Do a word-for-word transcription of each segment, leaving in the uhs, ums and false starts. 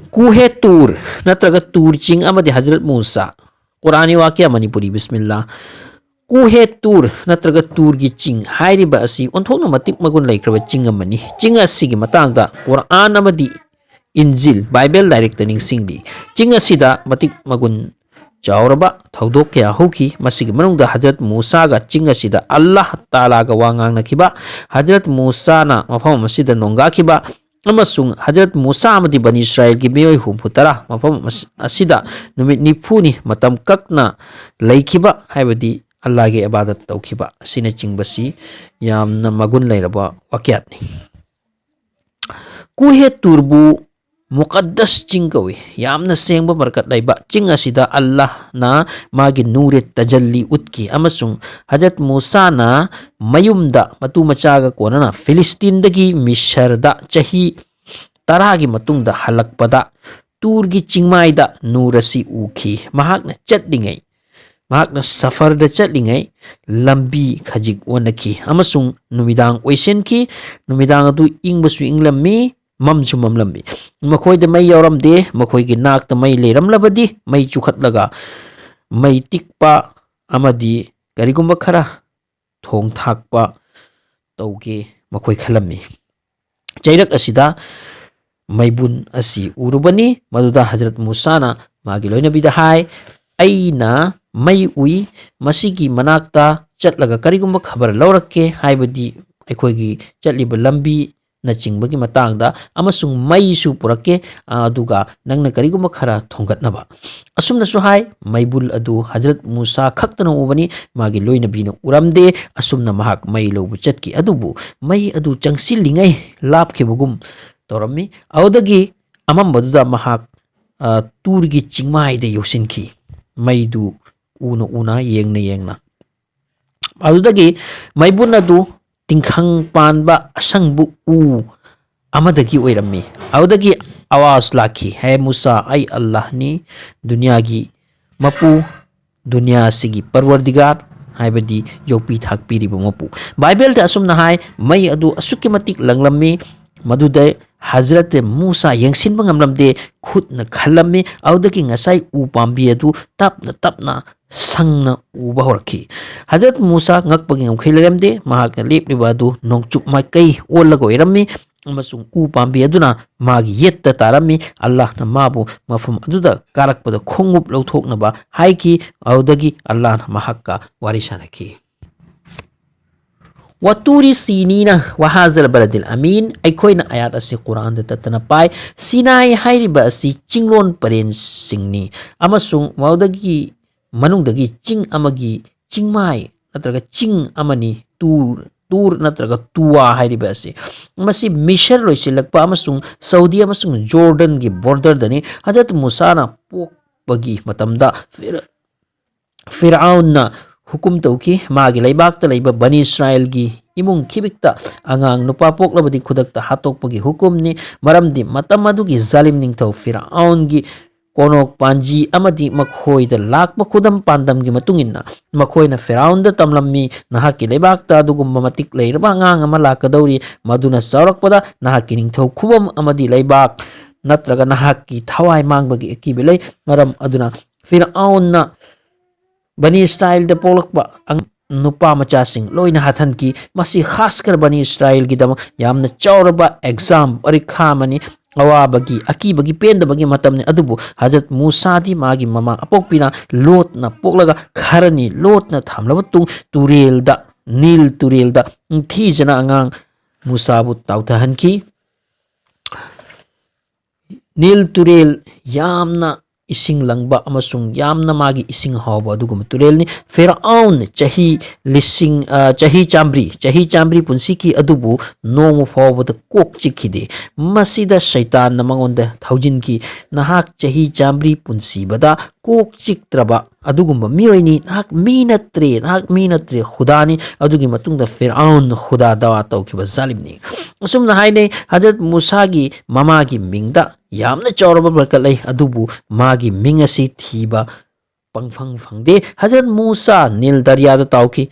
ꯀꯨꯍꯦ tour ꯅꯠꯇ꯭ꯔꯒ tour ꯆꯤꯡ ꯑꯃꯗꯤ ꯍꯖꯔꯠ ꯃꯨꯁꯥ꯫ ꯀꯨꯔꯥꯟꯒꯤ ꯋꯥꯀ꯭ꯌꯥ ꯃꯅꯤꯄꯨꯔꯤ ꯕꯤꯁꯃꯤꯜꯂꯥ꯫ ꯀꯨꯍꯦ ꯇꯨꯔ ꯅꯠꯇ꯭ꯔꯒ ꯇꯨꯔꯒꯤ ꯆꯤꯡ ꯍꯥꯏꯔꯤꯕ ꯑꯁꯤ ꯑꯣꯟꯊꯣꯛꯅ ꯃꯇꯤꯛ ꯃꯒꯨꯟ ꯂꯩꯈ꯭ꯔꯕ ꯆꯤꯡ ꯑꯃꯅꯤ꯫ ꯆꯤꯡ ꯑꯁꯤꯒꯤ ꯃꯇꯥꯡꯗ ꯀꯨꯔꯥꯟ ꯑꯃꯗꯤ ꯏꯟꯖꯤꯜ, ꯕꯥꯏꯕꯦꯜ ꯂꯥꯏꯔꯤꯛꯇ ꯅꯤꯡꯁꯤꯡꯂꯤ꯫ ꯆꯤꯡ ꯑꯁꯤꯗ ꯃꯇꯤꯛ ꯃꯒꯨꯟ ꯆꯥꯎꯔꯕ ꯊꯧꯗꯣꯛ ꯀꯌꯥ ꯍꯧꯈꯤ꯫ ꯃꯁꯤꯒꯤ ꯃꯅꯨꯡꯗ ꯍꯖꯔꯠ ꯃꯨꯁꯥꯒ ꯆꯤꯡ ꯑꯁꯤꯗ ꯑꯜꯂꯥꯍ ꯇꯥꯂꯥꯒ ꯋꯥ ꯉꯥꯡꯅꯈꯤꯕ, ꯍꯖꯔꯠ ꯃꯨꯁꯥꯅ ꯃꯐꯝ ꯑꯁꯤꯗ ꯅꯣꯡꯒꯥꯈꯤꯕ, ꯑꯃꯁꯨꯡ ꯍꯖꯔꯠ ꯃꯨꯁꯥ ꯑꯃꯗꯤ ꯕꯅꯤ ꯏꯁꯔꯥꯏꯜꯒꯤ ꯃꯤꯑꯣꯏ ꯍꯨꯝꯐꯨ ꯇꯔꯥ ꯃꯐꯝ ꯑꯁ-, ꯑꯁꯤꯗ ꯅꯨꯃꯤꯠ ꯅꯤꯐꯨꯅꯤ ꯃꯇꯝ ꯀꯛꯅ ꯂꯩꯈꯤꯕ, ꯍꯥꯏꯕꯗꯤ ꯑꯜꯂꯥꯍꯒꯤ ꯏꯕꯥꯗꯠ ꯇꯧꯈꯤꯕ ꯑꯁꯤꯅꯆꯤꯡꯕꯁꯤ ꯌꯥꯝꯅ ꯃꯒꯨꯟ ꯂꯩꯔꯕ ꯋꯥꯀ꯭ꯌꯥꯠꯅꯤ꯫ ꯀꯨꯍꯦ ꯇꯨꯔꯕꯨ ꯃꯨꯀꯠꯗꯁ ꯆꯤꯡ ꯀꯧꯏ꯫ ꯌꯥꯝꯅ ꯁꯦꯡꯕ ꯃꯔꯀꯠ ꯂꯩꯕ ꯆꯤꯡ ꯑꯁꯤꯗ ꯑꯜꯂꯥꯍꯅ ꯃꯥꯒꯤ ꯅꯨꯔꯦ ꯇꯖꯜꯂꯤ ꯎꯠꯈꯤ, ꯑꯃꯁꯨꯡ ꯍꯖꯔꯠ ꯃꯨꯁꯥꯅ ꯃꯌꯨꯝꯗ ꯃꯇꯨ ꯃꯆꯥꯒ ꯀꯣꯟꯅꯅ ꯐꯤꯂꯤꯁꯇꯤꯟꯗꯒꯤ ꯃꯤꯁꯔꯗ ꯆꯍꯤ ꯇꯔꯥꯒꯤ ꯃꯇꯨꯡꯗ ꯍꯜꯂꯛꯄꯗ ꯇꯨꯔꯒꯤ ꯆꯤꯡꯃꯥꯏꯗ ꯅꯨꯔ ꯑꯁꯤ ꯎꯈꯤ꯫ ꯃꯍꯥꯛꯅ ꯆꯠꯂꯤꯉꯩ, ꯃꯍꯥꯛꯅ ꯁꯐꯔꯗ ꯆꯠꯂꯤꯉꯩ ꯂꯝꯕꯤ ꯈꯖꯤꯛ ꯑꯣꯟꯅꯈꯤ ꯑꯃꯁꯨꯡ ꯅꯨꯃꯤꯗꯥꯡ ꯑꯣꯏꯁꯤꯟꯈꯤ꯫ ꯅꯨꯃꯤꯗꯥꯡ ꯑꯗꯨ ꯏꯪꯕꯁꯨ ꯏꯪꯂꯝꯃꯤ, ꯃꯝꯁꯨ ꯃꯝꯂꯝꯃꯤ꯫ ꯃꯈꯣꯏꯗ ꯃꯩ ꯌꯥꯎꯔꯝꯗꯦ꯫ ꯃꯈꯣꯏꯒꯤ ꯅꯥꯛꯇ ꯃꯩ ꯂꯩꯔꯝꯂꯕꯗꯤ ꯃꯩ ꯆꯨꯈꯠꯂꯒ ꯃꯩ ꯇꯤꯛꯄ ꯑꯃꯗꯤ ꯀꯔꯤꯒꯨꯝꯕ ꯈꯔ ꯊꯣꯡ ꯊꯥꯛꯄ ꯇꯧꯒꯦ ꯃꯈꯣꯏ ꯈꯜꯂꯝꯃꯤ꯫ ꯆꯩꯔꯛ ꯑꯁꯤꯗ ꯃꯩꯕꯨꯟ ꯑꯁꯤ ꯎꯔꯨꯕꯅꯤ꯫ ꯃꯗꯨꯗ ꯍꯖꯔꯠ ꯃꯨꯁꯥꯅ ꯃꯥꯒꯤ ꯂꯣꯏꯅꯕꯤꯗ ꯍꯥꯏ, "ꯑꯩꯅ ꯃꯩ ꯎꯏ, ꯃꯁꯤꯒꯤ ꯃꯅꯥꯛꯇ ꯆꯠꯂꯒ ꯀꯔꯤꯒꯨꯝꯕ ꯈꯕꯔ ꯂꯧꯔꯛꯀꯦ, ꯍꯥꯏꯕꯗꯤ ꯑꯩꯈꯣꯏꯒꯤ ꯆꯠꯂꯤꯕ ꯂꯝꯕꯤꯅꯆꯤꯡꯕꯒꯤ ꯃꯇꯥꯡꯗ, ꯑꯃꯁꯨꯡ ꯃꯩꯁꯨ ꯄꯨꯔꯛꯀꯦ, ꯑꯗꯨꯒ ꯅꯪꯅ ꯀꯔꯤꯒꯨꯝꯕ ꯈꯔ ꯊꯣꯡꯒꯠꯅꯕ꯫" ꯑꯁꯨꯝꯅꯁꯨ ꯍꯥꯏ, ꯃꯩꯕꯨꯜ ꯑꯗꯨ ꯍꯖꯔꯠ ꯃꯨꯁꯥ ꯈꯛꯇꯅ ꯎꯕꯅꯤ, ꯃꯥꯒꯤ ꯂꯣꯏꯅꯕꯤꯅ ꯎꯔꯝꯗꯦ꯫ ꯑꯁꯨꯝꯅ ꯃꯍꯥꯛ ꯃꯩ ꯂꯧꯕ ꯆꯠꯈꯤ, ꯑꯗꯨꯕꯨ ꯃꯩ ꯑꯗꯨ ꯆꯪꯁꯤꯜꯂꯤꯉꯩ ꯂꯥꯞꯈꯤꯕꯒꯨꯝ ꯇꯧꯔꯝꯃꯤ꯫ ꯑꯗꯨꯗꯒꯤ ꯑꯃꯝꯕꯗꯨꯗ ꯃꯍꯥꯛ, ꯑ, ꯇꯨꯔꯒꯤ ꯆꯤꯡꯃꯥꯏꯗ ꯌꯧꯁꯤꯟꯈꯤ, ꯃꯩꯗꯨ ꯎꯅ ꯎꯅ, ꯌꯦꯡꯅ ꯌꯦꯡꯅ꯫ ꯑꯗꯨꯗꯒꯤ ꯃꯩꯕꯨꯟ ꯑꯗꯨ ꯇꯤꯡꯈꯪ ꯄꯥꯟꯕ ꯑꯁꯪꯕ ꯎ ꯑꯃꯗꯒꯤ ꯑꯣꯏꯔꯝꯃꯤ꯫ ꯑꯗꯨꯗꯒꯤ ꯑꯋꯥꯖ ꯂꯥꯛꯈꯤ, "ꯍꯦ ꯃꯨꯁꯥ, ꯑꯩ ꯑꯜꯂꯥꯍꯅꯤ, ꯗꯨꯅꯤꯌꯥꯒꯤ ꯃꯄꯨ, ꯗꯨꯅꯤꯌꯥꯁꯤꯒꯤ ꯄꯔꯋꯔꯗꯤꯒꯥꯔ", ꯍꯥꯏꯕꯗꯤ ꯌꯣꯛꯄꯤ ꯊꯥꯛꯄꯤꯔꯤꯕ ꯃꯄꯨ꯫ ꯕꯥꯏꯕꯦꯜꯗ ꯑꯁꯨꯝꯅ ꯍꯥꯏ, ꯃꯩ ꯑꯗꯨ ꯑꯁꯨꯛꯀꯤ ꯃꯇꯤꯛ ꯂꯪꯂꯝꯃꯤ, ꯃꯗꯨꯗ ꯍꯖꯔꯠ ꯃꯨꯁꯥ ꯌꯦꯡꯁꯤꯟꯕ ꯉꯝꯂꯝꯗꯦ, ꯈꯨꯠꯅ ꯈꯜꯂꯝꯃꯤ꯫ ꯑꯗꯨꯗꯒꯤ ꯉꯁꯥꯏ ꯎ ꯄꯥꯝꯕꯤ ꯑꯗꯨ ꯇꯞꯅ ꯇꯞꯅ ꯁꯪꯅ ꯎꯕ ꯍꯧꯔꯛꯈꯤ꯫ ꯍꯖꯔꯠ ꯃꯨꯁꯥ ꯉꯛꯄꯒꯤ ꯉꯝꯈꯩ ꯂꯩꯔꯝꯗꯦ꯫ ꯃꯍꯥꯛꯅ ꯂꯦꯞꯂꯤꯕ ꯑꯗꯨ ꯅꯣꯡꯆꯨꯞ ꯃꯥꯏꯀꯩ ꯑꯣꯜꯂꯒ ꯑꯣꯏꯔꯝꯃꯤ, ꯑꯃꯁꯨꯡ ꯎ ꯄꯥꯝꯕꯤ ꯑꯗꯨꯅ ꯃꯥꯒꯤ ꯌꯦꯠꯇ ꯇꯥꯔꯝꯃꯤ꯫ ꯑꯜꯂꯥꯍꯅ ꯃꯥꯕꯨ ꯃꯐꯝ ꯑꯗꯨꯗ ꯀꯥꯔꯛꯄꯗ ꯈꯣꯡꯎꯞ ꯂꯧꯊꯣꯛꯅꯕ ꯍꯥꯏꯈꯤ꯫ ꯑꯗꯨꯗꯒꯤ ꯑꯜꯂꯥꯍꯅ ꯃꯍꯥꯛꯀ ꯋꯥꯔꯤ ꯁꯥꯅꯈꯤ꯫ "ꯋꯇꯨꯔꯤ ꯁꯤꯅꯤꯅ ꯋꯍꯥꯖꯜ ꯕꯂꯗꯤꯜ ꯑꯃꯤꯟ", ꯑꯩꯈꯣꯏꯅ ꯑꯌꯥꯠ ꯑꯁꯤ ꯀꯨꯔꯥꯟꯗ ꯇꯠꯇꯅ ꯄꯥꯏ꯫ ꯁꯤꯅꯥꯏ ꯍꯥꯏꯔꯤꯕ ꯑꯁꯤ ꯆꯤꯡꯂꯣꯟ ꯄꯔꯦꯟꯁꯤꯡꯅꯤ, ꯑꯃꯁꯨꯡ ꯃꯗꯨꯗꯒꯤ ꯃꯅꯨꯡꯗꯒꯤ ꯆꯤꯡ ꯑꯃꯒꯤ ꯆꯤꯡꯃꯥꯏ ꯅꯠꯇ꯭ꯔꯒ ꯆꯤꯡ ꯑꯃꯅꯤ, ꯇꯨꯔ, ꯇꯨꯔ ꯅꯠꯇ꯭ꯔꯒ ꯇꯨꯋꯥ ꯍꯥꯏꯔꯤꯕ ꯑꯁꯤ꯫ ꯃꯁꯤ ꯃꯤꯁꯔ ꯂꯣꯏꯁꯤꯜꯂꯛꯄ ꯑꯃꯁꯨꯡ ꯁꯥꯎꯗꯤ ꯑꯃꯁꯨꯡ ꯖꯣꯔꯗꯟꯒꯤ ꯕꯣꯔꯗꯔꯗꯅꯤ꯫ ꯍꯖꯔꯠ ꯃꯨꯁꯥꯅ ꯄꯣꯛꯄꯒꯤ ꯃꯇꯝꯗ ꯐꯤꯔ-, ꯐꯤꯔꯥꯎꯟꯅ ꯍꯨꯀꯨꯝ ꯇꯧꯈꯤ꯫ ꯃꯥꯒꯤ ꯂꯩꯕꯥꯛꯇ ꯂꯩꯕ ꯕꯅꯤ ꯏꯁꯔꯥꯏꯜꯒꯤ ꯏꯃꯨꯡ ꯈꯤꯕꯤꯛꯇ ꯑꯉꯥꯡ ꯅꯨꯄꯥ ꯄꯣꯛꯂꯕꯗꯤ ꯈꯨꯗꯛꯇ ꯍꯥꯠꯇꯣꯛꯄꯒꯤ ꯍꯨꯀꯨꯝꯅꯤ꯫ ꯃꯔꯝꯗꯤ ꯃꯇꯝ ꯑꯗꯨꯒꯤ ꯖꯥꯂꯤꯝ ꯅꯤꯡꯊꯧ ꯐꯤꯔꯥꯎꯟꯒꯤ ꯀꯣꯅꯣꯛ ꯄꯥꯟꯖꯤ ꯑꯃꯗꯤ ꯃꯈꯣꯏꯗ ꯂꯥꯛꯄ ꯈꯨꯗꯝ ꯄꯥꯟꯗꯝꯒꯤ ꯃꯇꯨꯡ ꯏꯟꯅ ꯃꯈꯣꯏꯅ ꯐꯤꯔꯥꯎꯟꯗ ꯇꯝꯂꯝꯃꯤ, "ꯅꯍꯥꯛꯀꯤ ꯂꯩꯕꯥꯛꯇ ꯑꯗꯨꯒꯨꯝꯕ ꯃꯇꯤꯛ ꯂꯩꯔꯕ ꯑꯉꯥꯡ ꯑꯃ ꯂꯥꯛꯀꯗꯧꯔꯤ, ꯃꯗꯨꯅ ꯆꯥꯎꯔꯛꯄꯗ ꯅꯍꯥꯛꯀꯤ ꯅꯤꯡꯊꯧ ꯈꯨꯕꯝ ꯑꯃꯗꯤ ꯂꯩꯕꯥꯛ ꯅꯠꯇ꯭ꯔꯒ ꯅꯍꯥꯛꯀꯤ ꯊꯋꯥꯏ ꯃꯥꯡꯕꯒꯤ ꯑꯀꯤꯕ ꯂꯩ꯫ ꯃꯔꯝ ꯑꯗꯨꯅ ꯐꯤꯔꯥꯎꯟꯅ ꯕꯅꯤ ꯏꯁꯔꯥꯏꯜꯗ ꯄꯣꯛꯂꯛꯄ ꯑꯉꯥꯡ ꯅꯨꯄꯥ ꯃꯆꯥꯁꯤꯡ ꯂꯣꯏꯅ ꯍꯥꯠꯍꯟꯈꯤ꯫ ꯃꯁꯤ ꯈꯥꯁꯀꯔ ꯕꯅꯤ ꯏꯁꯔꯥꯏꯜꯒꯤꯗꯃꯛ ꯌꯥꯝꯅ ꯆꯥꯎꯔꯕ ꯑꯦꯛꯖꯥꯝ, ꯄꯔꯤꯈꯥ ꯑꯃꯅꯤ꯫ ꯑꯋꯥꯕꯒꯤ, ꯑꯀꯤꯕꯒꯤ, ꯄꯦꯟꯗꯕꯒꯤ ꯃꯇꯝꯅꯤ꯫ ꯑꯗꯨꯕꯨ ꯍꯖꯔꯠ ꯃꯨꯁꯥꯗꯤ ꯃꯥꯒꯤ ꯃꯃꯥ ꯑꯄꯣꯛꯄꯤꯅ ꯂꯣꯠꯅ ꯄꯣꯛꯂꯒ ꯈꯔꯅꯤ ꯂꯣꯠꯅ ꯊꯝꯂꯕ ꯇꯨꯡ ꯇꯨꯔꯦꯜꯗ, ꯅꯤꯜ ꯇꯨꯔꯦꯜꯗ ꯅꯤꯡꯊꯤꯖꯅ ꯑꯉꯥꯡ ꯃꯨꯁꯥꯕꯨ ꯇꯥꯎꯊꯍꯟꯈꯤ꯫ ꯅꯤꯜ ꯇꯨꯔꯦꯜ ꯌꯥꯝꯅ ꯏꯁꯤꯡ ꯂꯪꯕ ꯑꯃꯁꯨꯡ ꯌꯥꯝꯅ ꯃꯥꯒꯤ ꯏꯁꯤꯡ ꯍꯥꯎꯕ ꯑꯗꯨꯒꯨꯝꯕ ꯇꯨꯔꯦꯜꯅꯤ꯫ ꯐꯤꯔꯥꯎꯟ ꯆꯍꯤ ꯂꯤꯁꯤꯡ, ꯑ, ꯆꯍꯤ ꯆꯥꯝꯃꯔꯤ, ꯆꯍꯤ ꯆꯥꯝꯃꯔꯤ ꯄꯨꯟꯁꯤꯈꯤ, ꯑꯗꯨꯕꯨ ꯅꯣꯡꯃ ꯐꯥꯎꯕꯗ ꯀꯣꯛ ꯆꯤꯛꯈꯤꯗꯦ꯫ ꯃꯁꯤꯗ ꯁꯩꯇꯥꯟꯅ ꯃꯉꯣꯟꯗ ꯊꯧꯖꯤꯟꯈꯤ, "ꯅꯍꯥꯛ ꯆꯍꯤ ꯆꯥꯝꯃꯔꯤ ꯄꯨꯟꯁꯤꯕꯗ ꯀꯣꯛ ꯆꯤꯛꯇ꯭ꯔꯕ ꯑꯗꯨꯒꯨꯝꯕ ꯃꯤꯑꯣꯏꯅꯤ꯫ ꯅꯍꯥꯛ ꯃꯤ ꯅꯠꯇ꯭ꯔꯦ, ꯅꯍꯥꯛ ꯃꯤ ꯅꯠꯇ꯭ꯔꯦ, ꯈꯨꯗꯥꯅꯤ"꯫ ꯑꯗꯨꯒꯤ ꯃꯇꯨꯡꯗ ꯐꯤꯔꯥꯎꯟ ꯈꯨꯗꯥ ꯗꯋꯥ ꯇꯧꯈꯤꯕ ꯖꯥꯂꯤꯝꯅꯤ꯫ ꯑꯁꯨꯝꯅ ꯍꯥꯏꯅꯩ, ꯍꯖꯔꯠ ꯃꯨꯁꯥꯒꯤ ꯃꯃꯥꯒꯤ ꯃꯤꯡꯗ ꯌꯥꯝꯅ ꯆꯥꯎꯔꯕ ꯕꯔꯀꯠ ꯂꯩ, ꯑꯗꯨꯕꯨ ꯃꯥꯒꯤ ꯃꯤꯡ ꯑꯁꯤ ꯊꯤꯕ ꯄꯪꯐꯪ ꯐꯪꯗꯦ꯫ ꯍꯖꯔꯠ ꯃꯨꯁꯥ ꯅꯤꯜ ꯗꯔꯤꯌꯥꯗ ꯇꯥꯎꯈꯤ꯫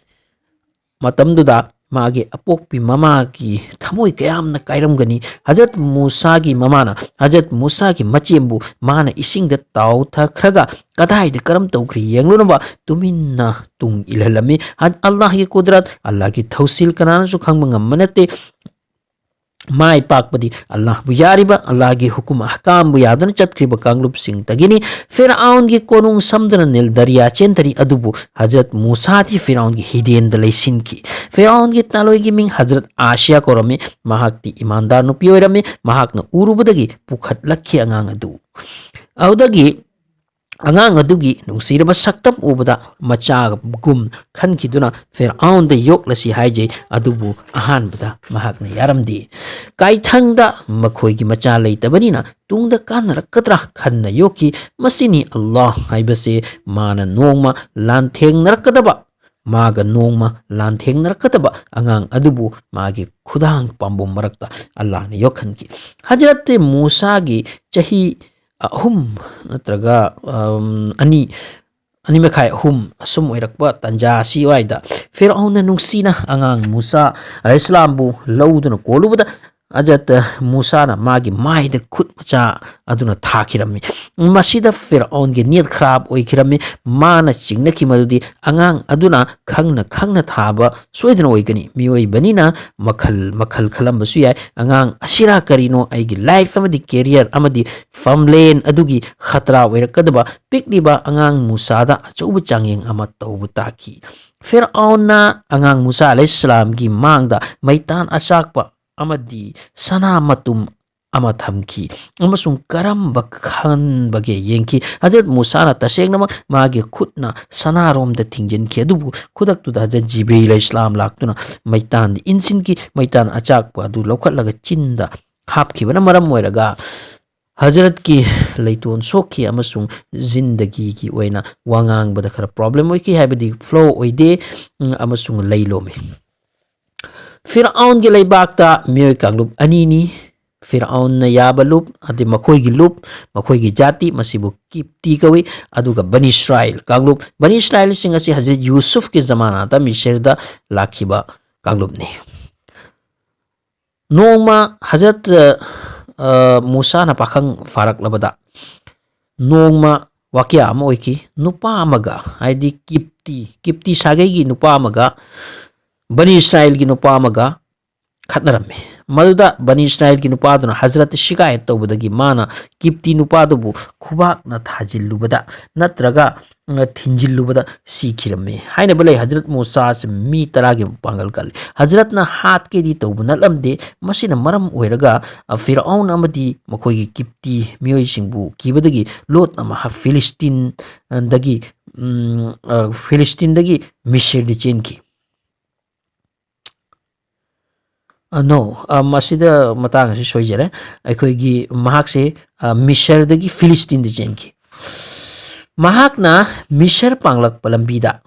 ꯃꯇꯝꯗꯨꯗ ꯃꯥꯒꯤ ꯑꯄꯣꯛꯄꯤ ꯃꯃꯥꯒꯤ ꯊꯃꯣꯏ ꯀꯌꯥꯝꯅ ꯀꯥꯏꯔꯝꯒꯅꯤ꯫ ꯍꯖꯔꯠ ꯃꯨꯁꯥꯒꯤ ꯃꯃꯥꯅ ꯍꯖꯔꯠ ꯃꯨꯁꯥꯒꯤ ꯃꯆꯦꯝꯕꯨ ꯃꯥꯅ ꯏꯁꯤꯡꯗ ꯇꯥꯎꯊꯈ꯭ꯔꯒ ꯀꯗꯥꯏꯗ ꯀꯔꯝ ꯇꯧꯈ꯭ꯔꯤ ꯌꯦꯡꯂꯨꯅꯕ ꯇꯨꯃꯤꯟꯅ ꯇꯨꯡ ꯏꯜꯍꯜꯂꯝꯃꯤ꯫ ꯑꯜꯂꯥꯍꯒꯤ ꯀꯨꯗꯔꯠ, ꯑꯜꯂꯥꯍꯒꯤ ꯊꯧꯁꯤꯜ ꯀꯅꯥꯅꯁꯨ ꯈꯪꯕ ꯉꯝꯕ ꯅꯠꯇꯦ꯫ ꯃꯥꯏ ꯄꯥꯛꯄꯗꯤ ꯑꯜꯂꯥꯍꯕꯨ ꯌꯥꯔꯤꯕ, ꯑꯜꯂꯥꯍꯒꯤ ꯍꯨꯀꯨꯝ ꯑꯍꯀꯥꯝꯕꯨ ꯌꯥꯗꯨꯅ ꯆꯠꯈ꯭ꯔꯤꯕ ꯀꯥꯡꯂꯨꯞꯁꯤꯡꯗꯒꯤꯅꯤ꯫ ꯐꯤꯔꯥꯎꯟꯒꯤ ꯀꯣꯅꯨꯡ ꯁꯝꯗꯨꯅ ꯅꯤꯜ ꯗꯔꯤꯌꯥ ꯆꯦꯟꯊꯔꯤ, ꯑꯗꯨꯕꯨ ꯍꯖꯔꯠ ꯃꯨꯁꯥꯗꯤ ꯐꯤꯔꯥꯎꯟꯒꯤ ꯍꯤꯗꯦꯟꯗ ꯂꯩꯁꯤꯟꯈꯤ꯫ ꯐꯤꯔꯥꯎꯟꯒꯤ ꯇꯥꯂꯣꯏꯒꯤ ꯃꯤꯡ ꯍꯖꯔꯠ ꯑꯥꯁꯤꯌꯥ ꯀꯧꯔꯝꯃꯤ꯫ ꯃꯍꯥꯛꯇꯤ ꯏꯃꯥꯟꯗꯥꯔ ꯅꯨꯄꯤ ꯑꯣꯏꯔꯝꯃꯤ꯫ ꯃꯍꯥꯛꯅ ꯎꯔꯨꯕꯗꯒꯤ ꯄꯨꯈꯠꯂꯛꯈꯤ ꯑꯉꯥꯡ ꯑꯗꯨ꯫ ꯑꯗꯨꯗꯒꯤ ꯑꯉꯥꯡ ꯑꯗꯨꯒꯤ ꯅꯨꯡꯁꯤꯔꯕ ꯁꯛꯇꯝ ꯎꯕꯗ ꯃꯆꯥꯒꯨꯝ ꯈꯟꯈꯤꯗꯨꯅ ꯐꯤꯔꯥꯎꯟꯗ ꯌꯣꯛꯂꯁꯤ ꯍꯥꯏꯖꯩ, ꯑꯗꯨꯕꯨ ꯑꯍꯥꯟꯕꯗ ꯃꯍꯥꯛꯅ ꯌꯥꯔꯝꯗꯦ꯫ ꯀꯥꯏꯊꯪꯗ ꯃꯈꯣꯏꯒꯤ ꯃꯆꯥ ꯂꯩꯇꯕꯅꯤꯅ ꯇꯨꯡꯗ ꯀꯥꯟꯅꯔꯛꯀꯗ꯭ꯔꯥ ꯈꯟꯅ ꯌꯣꯛꯈꯤ꯫ ꯃꯁꯤꯅꯤ ꯑꯜꯂꯥꯍ ꯍꯥꯏꯕꯁꯦ, ꯃꯥꯅ ꯅꯣꯡꯃ ꯂꯥꯟꯊꯦꯡꯅꯔꯛꯀꯗꯕ, ꯃꯥꯒ ꯅꯣꯡꯃ ꯂꯥꯟꯊꯦꯡꯅꯔꯛꯀꯗꯕ ꯑꯉꯥꯡ ꯑꯗꯨꯕꯨ ꯃꯥꯒꯤ ꯈꯨꯗꯥꯡ ꯄꯥꯝꯕꯣꯝ ꯃꯔꯛꯇ ꯑꯜꯂꯥꯍꯅ ꯌꯣꯛꯍꯟꯈꯤ꯫ ꯍꯖꯔꯠ ꯃꯨꯁꯥꯒꯤ ꯆꯍꯤ ꯑꯍꯨꯝ ꯅꯠꯇ꯭ꯔꯒ, ꯑꯝ, ꯑꯅꯤ, ꯑꯅꯤ ꯃꯈꯥꯏ, ꯑꯍꯨꯝ ꯑꯁꯨꯝ ꯑꯣꯏꯔꯛꯄ ꯇꯟꯖꯥ ꯑꯁꯤ ꯑꯣꯏꯗ ꯐꯤꯔꯥꯎꯟꯅ ꯅꯨꯡꯁꯤꯅ ꯑꯉꯥꯡ ꯃꯨꯁꯥ ꯑꯂꯩꯍꯤꯁꯂꯥꯝꯕꯨ ꯂꯧꯗꯨꯅ ꯀꯣꯜꯂꯨꯕꯗ ꯍꯖꯔꯠ ꯃꯨꯁꯥꯅ ꯃꯥꯒꯤ ꯃꯥꯏꯗ ꯈꯨꯠ ꯃꯆꯥ ꯑꯗꯨꯅ ꯊꯥꯈꯤꯔꯝꯃꯤ꯫ ꯃꯁꯤꯗ ꯐꯤꯔꯥꯎꯟꯒꯤ ꯅꯤꯌꯠ ꯈꯔꯥꯕ ꯑꯣꯏꯈꯤꯔꯝꯃꯤ꯫ ꯃꯥꯅ ꯆꯤꯡꯅꯈꯤ ꯃꯗꯨꯗꯤ ꯑꯉꯥꯡ ꯑꯗꯨꯅ ꯈꯪꯅ ꯈꯪꯅ ꯊꯥꯕ ꯁꯣꯏꯗꯅ ꯑꯣꯏꯒꯅꯤ꯫ ꯃꯤꯑꯣꯏꯕꯅꯤꯅ ꯃꯈꯜ ꯃꯈꯜ ꯈꯜꯂꯝꯕꯁꯨ ꯌꯥꯏ꯫ ꯑꯉꯥꯡ ꯑꯁꯤꯔꯥ ꯀꯔꯤꯅꯣ ꯑꯩꯒꯤ ꯂꯥꯏꯐ ꯑꯃꯗꯤ ꯀꯦꯔꯤꯌꯔ ꯑꯃꯗꯤ ꯐꯥꯔꯝꯂꯦꯟ ꯑꯗꯨꯒꯤ ꯈꯇ꯭ꯔꯥ ꯑꯣꯏꯔꯛꯀꯗꯕ ꯄꯤꯛꯂꯤꯕ ꯑꯉꯥꯡ ꯃꯨꯁꯥꯗ ꯑꯆꯧꯕ ꯆꯥꯡꯌꯦꯡ ꯑꯃ ꯇꯧꯕ ꯇꯥꯈꯤ꯫ ꯐꯤꯔꯥꯎꯟꯅ ꯑꯉꯥꯡ ꯃꯨꯁꯥ ꯑꯂꯩꯍꯤꯁꯂꯥꯝꯒꯤ ꯃꯥꯡꯗ ꯃꯩꯇꯥꯟ ꯑꯆꯥꯛꯄ ꯑꯃꯗꯤ ꯁꯅꯥ ꯃꯇꯨꯝ ꯑꯃ ꯊꯝꯈꯤ ꯑꯃꯁꯨꯡ ꯀꯔꯝꯕ ꯈꯟꯕꯒꯦ ꯌꯦꯡꯈꯤ꯫ ꯍꯖꯔꯠ ꯃꯨꯁꯥꯅ ꯇꯁꯦꯡꯅꯃꯛ ꯃꯥꯒꯤ ꯈꯨꯠꯅ ꯁꯅꯥꯔꯣꯝꯗ ꯊꯤꯡꯖꯤꯟꯈꯤ, ꯑꯗꯨꯕꯨ ꯈꯨꯗꯛꯇꯨꯗ ꯍꯖꯔꯠ ꯖꯤꯕ꯭ꯔꯤꯜ ꯏꯁꯂꯥꯝ ꯂꯥꯛꯇꯨꯅ ꯃꯩꯇꯥꯟꯗ ꯏꯟꯁꯤꯟꯈꯤ꯫ ꯃꯩꯇꯥꯟ ꯑꯆꯥꯛꯄ ꯑꯗꯨ ꯂꯧꯈꯠꯂꯒ ꯆꯤꯟꯗ ꯍꯥꯞꯈꯤꯕꯅ ꯃꯔꯝ ꯑꯣꯏꯔꯒ ꯍꯖꯔꯠꯀꯤ ꯂꯩꯇꯣꯟ ꯁꯣꯛꯈꯤ ꯑꯃꯁꯨꯡ ꯖꯤꯟꯗꯒꯤꯒꯤ ꯑꯣꯏꯅ ꯋꯥ ꯉꯥꯡꯕꯗ ꯈꯔ ꯄ꯭ꯔꯣꯕ꯭ꯂꯦꯝ ꯑꯣꯏꯈꯤ, ꯍꯥꯏꯕꯗꯤ ꯐ꯭ꯂꯣ ꯑꯣꯏꯗꯦ, ꯎꯝ, ꯑꯃꯁꯨꯡ ꯂꯩ ꯂꯣꯝꯃꯤ꯫ ꯐꯤꯔꯥꯎꯟꯒꯤ ꯂꯩꯕꯥꯛꯇ ꯃꯤꯑꯣꯏ ꯀꯥꯡꯂꯨꯞ ꯑꯅꯤꯅꯤ꯫ ꯐꯤꯔꯥꯎꯟꯅ ꯌꯥꯕ ꯂꯨꯞ, ꯑꯗꯩ ꯃꯈꯣꯏꯒꯤ ꯂꯨꯞ, ꯃꯈꯣꯏꯒꯤ ꯖꯥꯇꯤ, ꯃꯁꯤꯕꯨ ꯀꯤꯞꯇꯤ ꯀꯧꯏ꯫ ꯑꯗꯨꯒ ꯕꯅꯤ ꯏꯁꯔꯥꯏꯜ ꯀꯥꯡꯂꯨꯞ, ꯕꯅꯤ ꯏꯁꯔꯥꯏꯜꯁꯤꯡ ꯑꯁꯤ ꯍꯖꯔꯠ ꯌꯨꯁꯨꯐꯀꯤ ꯖꯃꯥꯅꯥꯗ ꯃꯤꯁꯔꯗ ꯂꯥꯛꯈꯤꯕ ꯀꯥꯡꯂꯨꯞꯅꯤ꯫ ꯅꯣꯡꯃ ꯍꯖꯔꯠ, ꯑ, ꯃꯨꯁꯥꯅ ꯄꯥꯈꯪ ꯐꯥꯔꯛꯂꯕꯗ ꯅꯣꯡꯃ ꯋꯥꯀꯤꯌꯥ ꯑꯃ ꯑꯣꯏꯈꯤ꯫ ꯅꯨꯄꯥ ꯑꯃꯒ, ꯍꯥꯏꯗꯤ ꯀꯤꯞꯇꯤ, ꯀꯤꯞꯇꯤ ꯁꯥꯒꯩꯒꯤ ꯅꯨꯄꯥ ꯑꯃꯒ ꯕꯅꯤ ꯏꯁꯔꯥꯏꯜꯒꯤ ꯅꯨꯄꯥ ꯑꯃꯒ ꯈꯠꯅꯔꯝꯃꯤ꯫ ꯃꯗꯨꯗ ꯕꯅꯤ ꯏꯁꯔꯥꯏꯜꯒꯤ ꯅꯨꯄꯥꯗꯨꯅ ꯍꯖꯔꯠꯇ ꯁꯤꯀꯥꯌꯠ ꯇꯧꯕꯗꯒꯤ ꯃꯥꯅ ꯀꯤꯞꯇꯤ ꯅꯨꯄꯥꯗꯨꯕꯨ ꯈꯨꯕꯥꯛꯅ ꯊꯥꯖꯤꯜꯂꯨꯕꯗ ꯅꯠꯇ꯭ꯔꯒ, ꯑ, ꯊꯤꯟꯖꯤꯜꯂꯨꯕꯗ ꯁꯤꯈꯤꯔꯝꯃꯤ꯫ ꯍꯥꯏꯅꯕ ꯂꯩ, ꯍꯖꯔꯠ ꯃꯨꯁꯥꯁꯤ ꯃꯤ ꯇꯔꯥꯒꯤ ꯃꯄꯥꯡꯒꯜ ꯀꯜꯂꯤ꯫ ꯍꯖꯔꯠꯅ ꯍꯥꯠꯀꯦꯗꯤ ꯇꯧꯕ ꯅꯠꯂꯝꯗꯦ꯫ ꯃꯁꯤꯅ ꯃꯔꯝ ꯑꯣꯏꯔꯒ, ꯑ, ꯐꯤꯔꯑꯧꯟ ꯑꯃꯗꯤ ꯃꯈꯣꯏꯒꯤ ꯀꯤꯞꯇꯤ ꯃꯤꯑꯣꯏꯁꯤꯡꯕꯨ ꯀꯤꯕꯗꯒꯤ ꯂꯣꯠꯅ ꯃꯍꯥꯛ ꯐꯤꯂꯤꯁꯇꯤꯟꯗꯒꯤ, ꯎꯝ, ꯑ, ꯐꯤꯂꯤꯁꯇꯤꯟꯗꯒꯤ ꯃꯤꯁꯤꯔꯗ ꯆꯦꯟꯈꯤ꯫ ꯑ, no, ꯑ, ꯃꯁꯤꯗ ꯃꯇꯥꯡ ꯑꯁꯤ ꯁꯣꯏꯖꯔꯦ꯫ ꯑꯩꯈꯣꯏꯒꯤ ꯃꯍꯥꯛꯁꯦ, ꯑ, ꯃꯤꯁꯔꯗꯒꯤ ꯐꯤꯂꯤꯁꯇꯤꯟꯗ ꯆꯦꯟꯈꯤ꯫ ꯃꯍꯥꯛꯅ ꯃꯤꯁꯔ ꯄꯥꯡꯂꯛꯄ ꯂꯝꯕꯤꯗ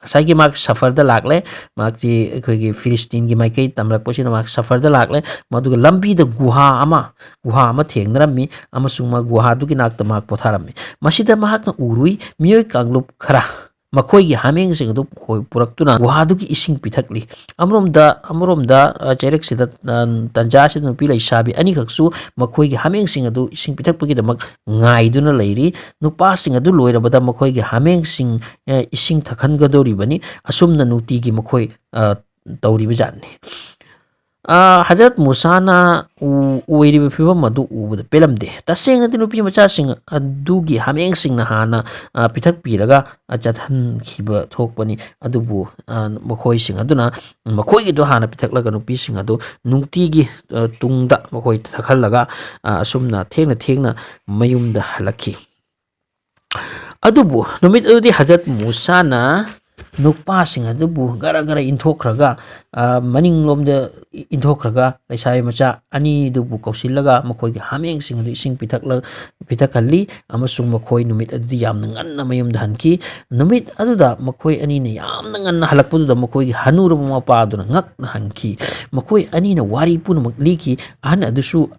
ꯉꯁꯥꯏꯒꯤ ꯃꯍꯥꯛ ꯁꯐꯔꯗ ꯂꯥꯛꯂꯦ꯫ ꯃꯍꯥꯛꯁꯤ ꯑꯩꯈꯣꯏꯒꯤ ꯐꯤꯂꯤꯁꯇꯤꯟꯒꯤ ꯃꯥꯏꯀꯩ ꯇꯝꯂꯛꯄꯁꯤꯗ ꯃꯍꯥꯛ ꯁꯐꯔꯗ ꯂꯥꯛꯂꯦ꯫ ꯃꯗꯨꯒ ꯂꯝꯕꯤꯗ ꯒꯨꯍꯥ ꯑꯃ, ꯒꯨꯍꯥ ꯑꯃ ꯊꯦꯡꯅꯔꯝꯃꯤ ꯑꯃꯁꯨꯡ ꯃꯥ ꯒꯨꯍꯥꯗꯨꯒꯤ ꯅꯥꯛꯇ ꯃꯍꯥꯛ ꯄꯣꯊꯥꯔꯝꯃꯤ꯫ ꯃꯁꯤꯗ ꯃꯍꯥꯛꯅ ꯎꯔꯨꯏ ꯃꯤꯑꯣꯏ ꯀꯥꯡꯂꯨꯞ ꯈꯔ ꯃꯈꯣꯏꯒꯤ ꯍꯥꯃꯦꯡꯁꯤꯡ ꯑꯗꯨ ꯍꯣꯏ ꯄꯨꯔꯛꯇꯨꯅ ꯒꯨꯍꯥꯗꯨꯒꯤ ꯏꯁꯤꯡ ꯄꯤꯊꯛꯂꯤ꯫ ꯑꯃꯔꯣꯝꯗ, ꯑꯃꯔꯣꯝꯗ, ꯑ, ꯆꯩꯔꯛꯁꯤꯗ, ꯑ, ꯇꯟꯖꯥꯁꯤꯗ ꯅꯨꯄꯤ ꯂꯩꯁꯥꯕꯤ ꯑꯅꯤꯈꯛꯁꯨ ꯃꯈꯣꯏꯒꯤ ꯍꯥꯃꯦꯡꯁꯤꯡ ꯑꯗꯨ ꯏꯁꯤꯡ ꯄꯤꯊꯛꯄꯒꯤꯗꯃꯛ ꯉꯥꯏꯗꯨꯅ ꯂꯩꯔꯤ꯫ ꯅꯨꯄꯥꯁꯤꯡ ꯑꯗꯨ ꯂꯣꯏꯔꯕꯗ ꯃꯈꯣꯏꯒꯤ ꯍꯥꯃꯦꯡꯁꯤꯡ, ꯑ, ꯏꯁꯤꯡ ꯊꯛꯍꯟꯒꯗꯧꯔꯤꯕꯅꯤ꯫ ꯑꯁꯨꯝꯅ ꯅꯨꯡꯇꯤꯒꯤ ꯃꯈꯣꯏ, ꯑ, ꯇꯧꯔꯤꯕ ꯖꯥꯠꯅꯤ꯫ ꯑ, ꯍꯖꯔꯠ ꯃꯨꯁꯥꯅ ꯎ-, ꯑꯣꯏꯔꯤꯕ ꯐꯤꯕꯝ ꯑꯗꯨ ꯎꯕꯗ ꯄꯦꯜꯂꯝꯗꯦ꯫ ꯇꯁꯦꯡꯅꯗꯤ ꯅꯨꯄꯤ ꯃꯆꯥꯁꯤꯡ ꯑꯗꯨꯒꯤ ꯍꯥꯃꯦꯡꯁꯤꯡꯅ ꯍꯥꯟꯅ, ꯑ, ꯄꯤꯊꯛꯄꯤꯔꯒ, ꯑ, ꯆꯠꯍꯟꯈꯤꯕ ꯊꯣꯛꯄꯅꯤ꯫ ꯑꯗꯨꯕꯨ, ꯑ, ꯃꯈꯣꯏꯁꯤꯡ ꯑꯗꯨꯅ ꯃꯈꯣꯏꯒꯤꯗꯨ ꯍꯥꯟꯅ ꯄꯤꯊꯛꯂꯒ ꯅꯨꯄꯤꯁꯤꯡ ꯑꯗꯨ ꯅꯨꯡꯇꯤꯒꯤ, ꯑ, ꯇꯨꯡꯗ ꯃꯈꯣꯏ ꯊꯛꯍꯜꯂꯒ, ꯑ, ꯑꯁꯨꯝꯅ ꯊꯦꯡꯅ ꯊꯦꯡꯅ ꯃꯌꯨꯝꯗ ꯍꯜꯂꯛꯈꯤ꯫ ꯑꯗꯨꯕꯨ ꯅꯨꯃꯤꯠ ꯑꯗꯨꯗꯤ ꯍꯖꯔꯠ ꯃꯨꯁꯥꯅ ꯅꯨꯄꯥꯁꯤꯡ ꯑꯗꯨꯕꯨ ꯒꯔ ꯒꯔ ꯏꯟꯊꯣꯛꯈ꯭ꯔꯒ, ꯑ, ꯃꯅꯤꯡꯂꯣꯝꯗ ꯏꯟꯊꯣꯛꯈ꯭ꯔꯒ ꯂꯩꯁꯥꯕꯤ ꯃꯆꯥ ꯑꯅꯤꯗꯨꯕꯨ ꯀꯧꯁꯤꯜꯂꯒ ꯃꯈꯣꯏꯒꯤ ꯍꯥꯃꯦꯡꯁꯤꯡ ꯑꯗꯨ ꯏꯁꯤꯡ ꯄꯤꯊꯛꯂ-, ꯄꯤꯊꯛꯍꯜꯂꯤ ꯑꯃꯁꯨꯡ ꯃꯈꯣꯏ ꯅꯨꯃꯤꯠ ꯑꯗꯨꯗꯤ ꯌꯥꯝꯅ ꯉꯟꯅ ꯃꯌꯨꯝꯗ ꯍꯟꯈꯤ꯫ ꯅꯨꯃꯤꯠ ꯑꯗꯨꯗ ꯃꯈꯣꯏ ꯑꯅꯤꯅ ꯌꯥꯝꯅ ꯉꯟꯅ ꯍꯜꯂꯛꯄꯗꯨꯗ ꯃꯈꯣꯏꯒꯤ ꯍꯅꯨꯔꯕ ꯃꯄꯥꯗꯨꯅ ꯉꯛꯅ ꯍꯪꯈꯤ꯫ ꯃꯈꯣꯏ ꯑꯅꯤꯅ ꯋꯥꯔꯤ ꯄꯨꯝꯅꯃꯛ ꯂꯤꯈꯤ꯫ ꯑꯍꯟ ꯑꯗꯨꯁꯨ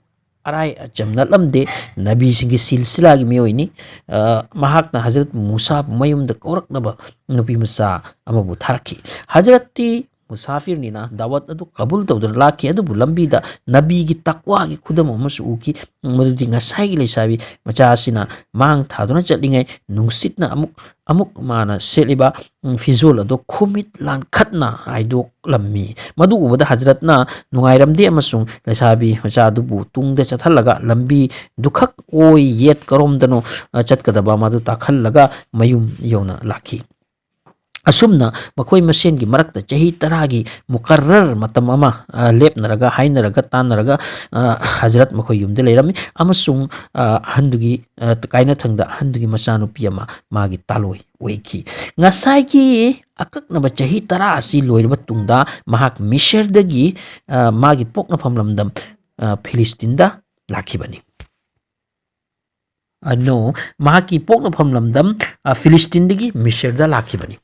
ꯑꯔꯥꯏ ꯑꯆꯝ ꯅꯠꯂꯝꯗꯦ, ꯅꯕꯤꯁꯤꯡꯒꯤ ꯁꯤꯜꯁꯤꯂꯥꯒꯤ ꯃꯤꯑꯣꯏꯅꯤ꯫ ꯑ, ꯃꯍꯥꯛꯅ ꯍꯖꯔꯠ ꯃꯨꯁꯥꯕꯨ ꯃꯌꯨꯝꯗ ꯀꯧꯔꯛꯅꯕ ꯅꯨꯄꯤ ꯃꯆꯥ ꯑꯃꯕꯨ ꯊꯥꯔꯛꯈꯤ꯫ ꯍꯖꯔꯠꯇꯤ ꯃꯨꯁꯥꯐꯤꯔꯅꯤꯅ ꯗꯥꯋꯠ ꯑꯗꯨ ꯀꯕꯨꯜ ꯇꯧꯗꯨꯅ ꯂꯥꯛꯈꯤ꯫ ꯑꯗꯨꯕꯨ ꯂꯝꯕꯤꯗ ꯅꯕꯤꯒꯤ ꯇꯛꯋꯥꯒꯤ ꯈꯨꯗꯝ ꯑꯃꯁꯨ ꯎꯈꯤ꯫ ꯃꯗꯨꯗꯤ ꯉꯁꯥꯏꯒꯤ ꯂꯩꯁꯥꯕꯤ ꯃꯆꯥ ꯑꯁꯤꯅ ꯃꯥꯡ ꯊꯥꯗꯨꯅ ꯆꯠꯂꯤꯉꯩ ꯅꯨꯡꯁꯤꯠꯅ ꯑꯃꯨꯛ, ꯑꯃꯨꯛ ꯃꯥꯅ ꯁꯦꯠꯂꯤꯕ, ꯎꯝ, ꯐꯤꯖꯣꯜ ꯑꯗꯨ ꯈꯨꯃꯤꯠ ꯂꯥꯟꯈꯠꯅ ꯍꯥꯏꯗꯣꯛꯂꯝꯃꯤ꯫ ꯃꯗꯨ ꯎꯕꯗ ꯍꯖꯔꯠꯅ ꯅꯨꯡꯉꯥꯏꯔꯝꯗꯦ ꯑꯃꯁꯨꯡ ꯂꯩꯁꯥꯕꯤ ꯃꯆꯥ ꯑꯗꯨꯕꯨ ꯇꯨꯡꯗ ꯆꯠꯍꯜꯂꯒ ꯂꯝꯕꯤꯗꯨꯈꯛ ꯑꯣꯏ ꯌꯦꯠ ꯀꯔꯣꯝꯗꯅꯣ, ꯑ, ꯆꯠꯀꯗꯕ ꯃꯗꯨ ꯇꯥꯛꯍꯜꯂꯒ ꯃꯌꯨꯝ ꯌꯧꯅ ꯂꯥꯛꯈꯤ꯫ ꯑꯁꯨꯝꯅ ꯃꯈꯣꯏ ꯃꯁꯦꯟꯒꯤ ꯃꯔꯛꯇ ꯆꯍꯤ ꯇꯔꯥꯒꯤ ꯃꯨꯀꯔꯔ ꯃꯇꯝ ꯑꯃ, ꯑ, ꯂꯦꯞꯅꯔꯒ, ꯍꯥꯏꯅꯔꯒ, ꯇꯥꯟꯅꯔꯒ, ꯑ, ꯍꯖꯔꯠ ꯃꯈꯣꯏ ꯌꯨꯝꯗ ꯂꯩꯔꯝꯃꯤ ꯑꯃꯁꯨꯡ, ꯑ, ꯑꯍꯟꯗꯨꯒꯤ, ꯑ, ꯀꯥꯏꯅꯊꯪꯗ ꯑꯍꯟꯗꯨꯒꯤ ꯃꯆꯥꯅꯨꯄꯤ ꯑꯃ ꯃꯥꯒꯤ ꯇꯥꯂꯣꯏ ꯑꯣꯏꯈꯤ꯫ ꯉꯁꯥꯏꯒꯤ ꯑꯀꯛꯅꯕ ꯆꯍꯤ ꯇꯔꯥ ꯑꯁꯤ ꯂꯣꯏꯔꯕ ꯇꯨꯡꯗ ꯃꯍꯥꯛ ꯃꯤꯁꯔꯗꯒꯤ, ꯑ, ꯃꯥꯒꯤ ꯄꯣꯛꯅꯐꯝ ꯂꯝꯗꯝ, ꯑ, ꯐꯤꯂꯤꯁꯇꯤꯟꯗ ꯂꯥꯛꯈꯤꯕꯅꯤ꯫ ꯑ, no, ꯃꯍꯥꯛꯀꯤ ꯄꯣꯛꯅꯐꯝ ꯂꯝꯗꯝ, ꯑ, ꯐꯤꯂꯤꯁꯇꯤꯟꯗꯒꯤ ꯃꯤꯁꯔꯗ ꯂꯥꯛꯈꯤꯕꯅꯤ꯫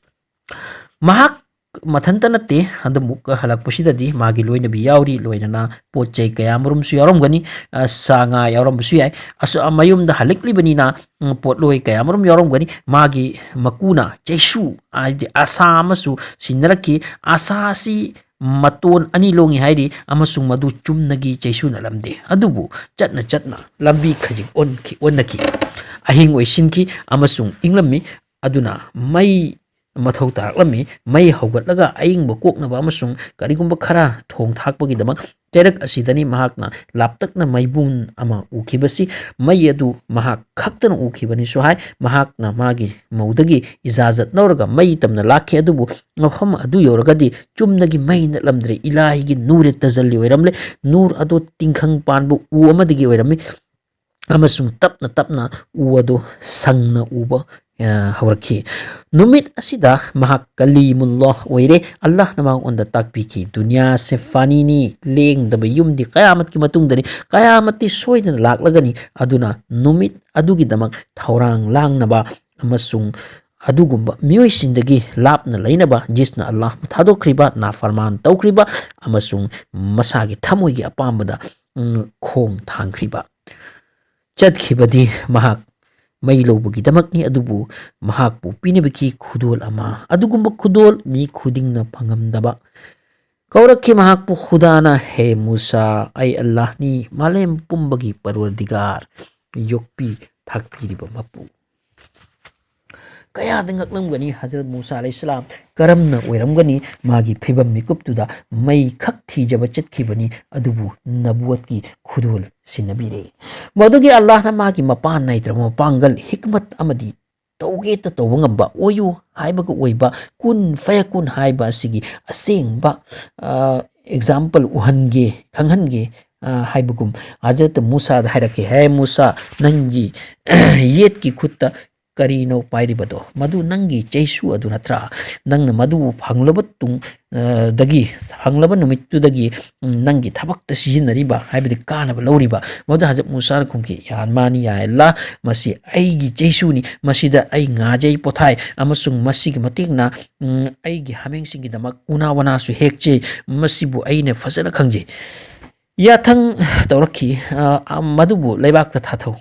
ꯃꯍꯥꯛ ꯃꯊꯟꯇ ꯅꯠꯇꯦ, ꯍꯟꯗꯛꯃꯨꯛ ꯍꯜꯂꯛꯄꯁꯤꯗꯗꯤ ꯃꯥꯒꯤ ꯂꯣꯏꯅꯕꯤ ꯌꯥꯎꯔꯤ, ꯂꯣꯏꯅꯅ ꯄꯣꯠ ꯆꯩ ꯀꯌꯥ ꯃꯔꯨꯝꯁꯨ ꯌꯥꯎꯔꯝꯒꯅꯤ, ꯑ, ꯁꯥ ꯉꯥ ꯌꯥꯎꯔꯝꯕꯁꯨ ꯌꯥꯏ꯫ ꯑꯁ, ꯑ, ꯃꯌꯨꯝꯗ ꯍꯜꯂꯛꯂꯤꯕꯅꯤꯅ, ꯎꯝ, ꯄꯣꯠꯂꯣꯏ ꯀꯌꯥ ꯃꯔꯨꯝ ꯌꯥꯎꯔꯝꯒꯅꯤ꯫ ꯃꯥꯒꯤ ꯃꯀꯨꯅ ꯆꯩꯁꯨ, ꯍꯥꯏꯕꯗꯤ ꯑꯁꯥ ꯑꯃꯁꯨ ꯁꯤꯟꯅꯔꯛꯈꯤ꯫ ꯑꯁꯥ ꯑꯁꯤ ꯃꯇꯣꯟ ꯑꯅꯤ ꯂꯣꯡꯉꯤ ꯍꯥꯏꯔꯤ ꯑꯃꯁꯨꯡ ꯃꯗꯨ ꯆꯨꯝꯅꯒꯤ ꯆꯩꯁꯨ ꯅꯠꯂꯝꯗꯦ꯫ ꯑꯗꯨꯕꯨ ꯆꯠꯅ ꯆꯠꯅ ꯂꯝꯕꯤ ꯈꯖꯤꯛ ꯑꯣꯟꯈꯤ-, ꯑꯣꯟꯅꯈꯤ꯫ ꯑꯍꯤꯡ ꯑꯣꯏꯁꯤꯟꯈꯤ ꯑꯃꯁꯨꯡ ꯏꯪꯂꯝꯃꯤ꯫ ꯑꯗꯨꯅ ꯃꯩ ꯃꯊꯧ ꯇꯥꯔꯛꯂꯝꯃꯤ꯫ ꯃꯩ ꯍꯧꯒꯠꯂꯒ ꯑꯏꯪꯕ ꯀꯣꯛꯅꯕ ꯑꯃꯁꯨꯡ ꯀꯔꯤꯒꯨꯝꯕ ꯈꯔ ꯊꯣꯡ ꯊꯥꯛꯄꯒꯤꯗꯃꯛ ꯆꯩꯔꯛ ꯑꯁꯤꯗꯅꯤ ꯃꯍꯥꯛꯅ ꯂꯥꯞꯇꯛꯅ ꯃꯩꯕꯨꯟ ꯑꯃ ꯎꯈꯤꯕꯁꯤ꯫ ꯃꯩ ꯑꯗꯨ ꯃꯍꯥꯛ ꯈꯛꯇꯅ ꯎꯈꯤꯕꯅꯤꯁꯨ ꯍꯥꯏ꯫ ꯃꯍꯥꯛꯅ ꯃꯥꯒꯤ ꯃꯧꯗꯒꯤ ꯏꯖꯥꯖꯠ ꯂꯧꯔꯒ ꯃꯩ ꯇꯝꯅ ꯂꯥꯛꯈꯤ, ꯑꯗꯨꯕꯨ ꯃꯐꯝ ꯑꯗꯨ ꯌꯧꯔꯒꯗꯤ ꯆꯨꯝꯅꯒꯤ ꯃꯩ ꯅꯠꯂꯝꯗ꯭ꯔꯦ, ꯏꯂꯥꯍꯤꯒꯤ ꯅꯨꯔꯦ ꯇꯖꯜꯂꯤ ꯑꯣꯏꯔꯝꯂꯦ꯫ ꯅꯨꯔ ꯑꯗꯨ ꯇꯤꯡꯈꯪ ꯄꯥꯟꯕ ꯎ ꯑꯃꯗꯒꯤ ꯑꯣꯏꯔꯝꯃꯤ꯫ ꯑꯃꯁꯨꯡ ꯇꯞꯅ ꯇꯞꯅ ꯎ ꯑꯗꯨ ꯁꯪꯅ ꯎꯕ, ꯑ, ꯍꯧꯔꯛꯈꯤ꯫ ꯅꯨꯃꯤꯠ ꯑꯁꯤꯗ ꯃꯍꯥꯛ ꯀꯂꯤꯃꯨꯜꯂꯥꯍ ꯑꯣꯏꯔꯦ꯫ ꯑꯜꯂꯥꯍꯅ ꯃꯉꯣꯟꯗ ꯇꯥꯛꯄꯤꯈꯤ, "ꯗꯨꯅꯤꯌꯥꯁꯦ ꯐꯥꯅꯤꯅꯤ, ꯂꯦꯡꯗꯕ ꯌꯨꯝꯗꯤ ꯀꯌꯥꯃꯠꯀꯤ ꯃꯇꯨꯡꯗꯅꯤ, ꯀꯌꯥꯃꯠꯇꯤ ꯁꯣꯏꯗꯅ ꯂꯥꯛꯂꯒꯅꯤ꯫ ꯑꯗꯨꯅ ꯅꯨꯃꯤꯠ ꯑꯗꯨꯒꯤꯗꯃꯛ ꯊꯧꯔꯥꯡ ꯂꯥꯡꯅꯕ ꯑꯃꯁꯨꯡ ꯑꯗꯨꯒꯨꯝꯕ ꯃꯤꯑꯣꯏꯁꯤꯡꯗꯒꯤ ꯂꯥꯞꯅ ꯂꯩꯅꯕ ꯖꯤꯁꯅ ꯑꯜꯂꯥꯍꯕꯨ ꯊꯥꯗꯣꯛꯈ꯭ꯔꯤꯕ, ꯅꯥꯐꯔꯃꯥꯟ ꯇꯧꯈ꯭ꯔꯤꯕ ꯑꯃꯁꯨꯡ ꯃꯁꯥꯒꯤ ꯊꯃꯣꯏꯒꯤ ꯑꯄꯥꯝꯕꯗ, ꯎꯝ, ꯈꯣꯡ ꯊꯥꯡꯈ꯭ꯔꯤꯕ꯫ ꯆꯠꯈꯤꯕꯗꯤ ꯃꯍꯥꯛ ꯃꯩ ꯂꯧꯕꯒꯤꯗꯃꯛꯅꯤ, ꯑꯗꯨꯕꯨ ꯃꯍꯥꯛꯄꯨ ꯄꯤꯅꯕꯒꯤ ꯈꯨꯗꯣꯜ ꯑꯃ, ꯑꯗꯨꯒꯨꯝꯕ ꯈꯨꯗꯣꯜ ꯃꯤ ꯈꯨꯗꯤꯡꯅ ꯐꯪꯉꯝꯗꯕ꯫ ꯀꯧꯔꯛꯈꯤ ꯃꯍꯥꯛꯄꯨ ꯈꯨꯗꯥꯅ, "ꯍꯦ ꯃꯨꯁꯥ, ꯑꯩ ꯑꯜꯂꯥꯍꯅꯤ, ꯃꯥꯂꯦꯝ ꯄꯨꯝꯕꯒꯤ ꯄꯔꯋꯔꯗꯤꯒꯥꯔ, ꯌꯣꯛꯄꯤ ꯊꯥꯛꯄꯤꯔꯤꯕ ꯃꯄꯨ"꯫ ꯀꯌꯥꯗ ꯉꯛꯂꯝꯒꯅꯤ ꯍꯖꯔꯠ ꯃꯨꯁꯥ ꯑꯂꯩꯍꯤꯁꯁꯂꯥꯝ ꯀꯔꯝꯅ ꯑꯣꯏꯔꯝꯒꯅꯤ? ꯃꯥꯒꯤ ꯐꯤꯕꯝ ꯃꯤꯀꯨꯞꯇꯨꯗ ꯃꯩꯈꯛ ꯊꯤꯖꯕ ꯆꯠꯈꯤꯕꯅꯤ, ꯑꯗꯨꯕꯨ ꯅꯕꯨꯋꯠꯀꯤ ꯈꯨꯗꯣꯜ ꯁꯤꯟꯅꯕꯤꯔꯦ꯫ ꯃꯗꯨꯒꯤ ꯑꯜꯂꯥꯍꯅ ꯃꯥꯒꯤ ꯃꯄꯥꯟ ꯅꯥꯏꯗ꯭ꯔꯕ ꯃꯄꯥꯡꯒꯜ, ꯍꯤꯛꯃꯠ ꯑꯃꯗꯤ ꯇꯧꯒꯦꯇ ꯇꯧꯕ ꯉꯝꯕ, ꯑꯣꯏꯌꯨ ꯍꯥꯏꯕꯒ ꯑꯣꯏꯕ, ꯀꯨꯟ ꯐꯌꯥꯀꯨꯟ ꯍꯥꯏꯕ ꯑꯁꯤꯒꯤ ꯑꯁꯦꯡꯕ, ꯑ, ꯑꯦꯛꯖꯥꯝꯄꯜ ꯎꯍꯟꯒꯦ, ꯈꯪꯍꯟꯒꯦ, ꯑ, ꯍꯥꯏꯕꯒꯨꯝ ꯍꯖꯔꯠ ꯃꯨꯁꯥꯗ ꯍꯥꯏꯔꯛꯈꯤ, "ꯍꯦ ꯃꯨꯁꯥ, ꯅꯪꯒꯤ ꯌꯦꯠꯀꯤ ꯈꯨꯠꯇ ꯀꯔꯤꯅꯣ ꯄꯥꯏꯔꯤꯕꯗꯣ? ꯃꯗꯨ ꯅꯪꯒꯤ ꯆꯩꯁꯨ ꯑꯗꯨ ꯅꯠꯇ꯭ꯔꯥ? ꯅꯪꯅ ꯃꯗꯨ ꯐꯪꯂꯕ ꯇꯨꯡ, ꯑ, ꯗꯒꯤ, ꯐꯪꯂꯕ ꯅꯨꯃꯤꯠꯇꯨꯗꯒꯤ, ꯎꯝ, ꯅꯪꯒꯤ ꯊꯕꯛꯇ ꯁꯤꯖꯤꯟꯅꯔꯤꯕ, ꯍꯥꯏꯕꯗꯤ ꯀꯥꯟꯅꯕ ꯂꯧꯔꯤꯕ?" ꯃꯗꯨ ꯍꯖꯔꯠ ꯃꯨꯁꯥꯅ ꯈꯨꯝꯈꯤ, "ꯌꯥ ꯃꯥꯅꯤ, ꯌꯥ ꯑꯜꯂꯥ, ꯃꯁꯤ ꯑꯩꯒꯤ ꯆꯩꯁꯨꯅꯤ, ꯃꯁꯤꯗ ꯑꯩ ꯉꯥꯖꯩ, ꯄꯣꯊꯥꯏ, ꯑꯃꯁꯨꯡ ꯃꯁꯤꯒꯤ ꯃꯇꯦꯡꯅ, ꯎꯝ, ꯑꯩꯒꯤ ꯍꯥꯃꯦꯡꯁꯤꯡꯒꯤꯗꯃꯛ ꯎꯅꯥ ꯋꯥꯅꯥꯁꯨ ꯍꯦꯛꯆꯩ, ꯃꯁꯤꯕꯨ ꯑꯩꯅ ꯐꯖꯅ ꯈꯪꯖꯩ꯫ ꯌꯥꯊꯪ ꯇꯧꯔꯛꯈꯤ, ꯑ, ꯑ, ꯃꯗꯨꯕꯨ ꯂꯩꯕꯥꯛꯇ ꯊꯥꯊꯧ"꯫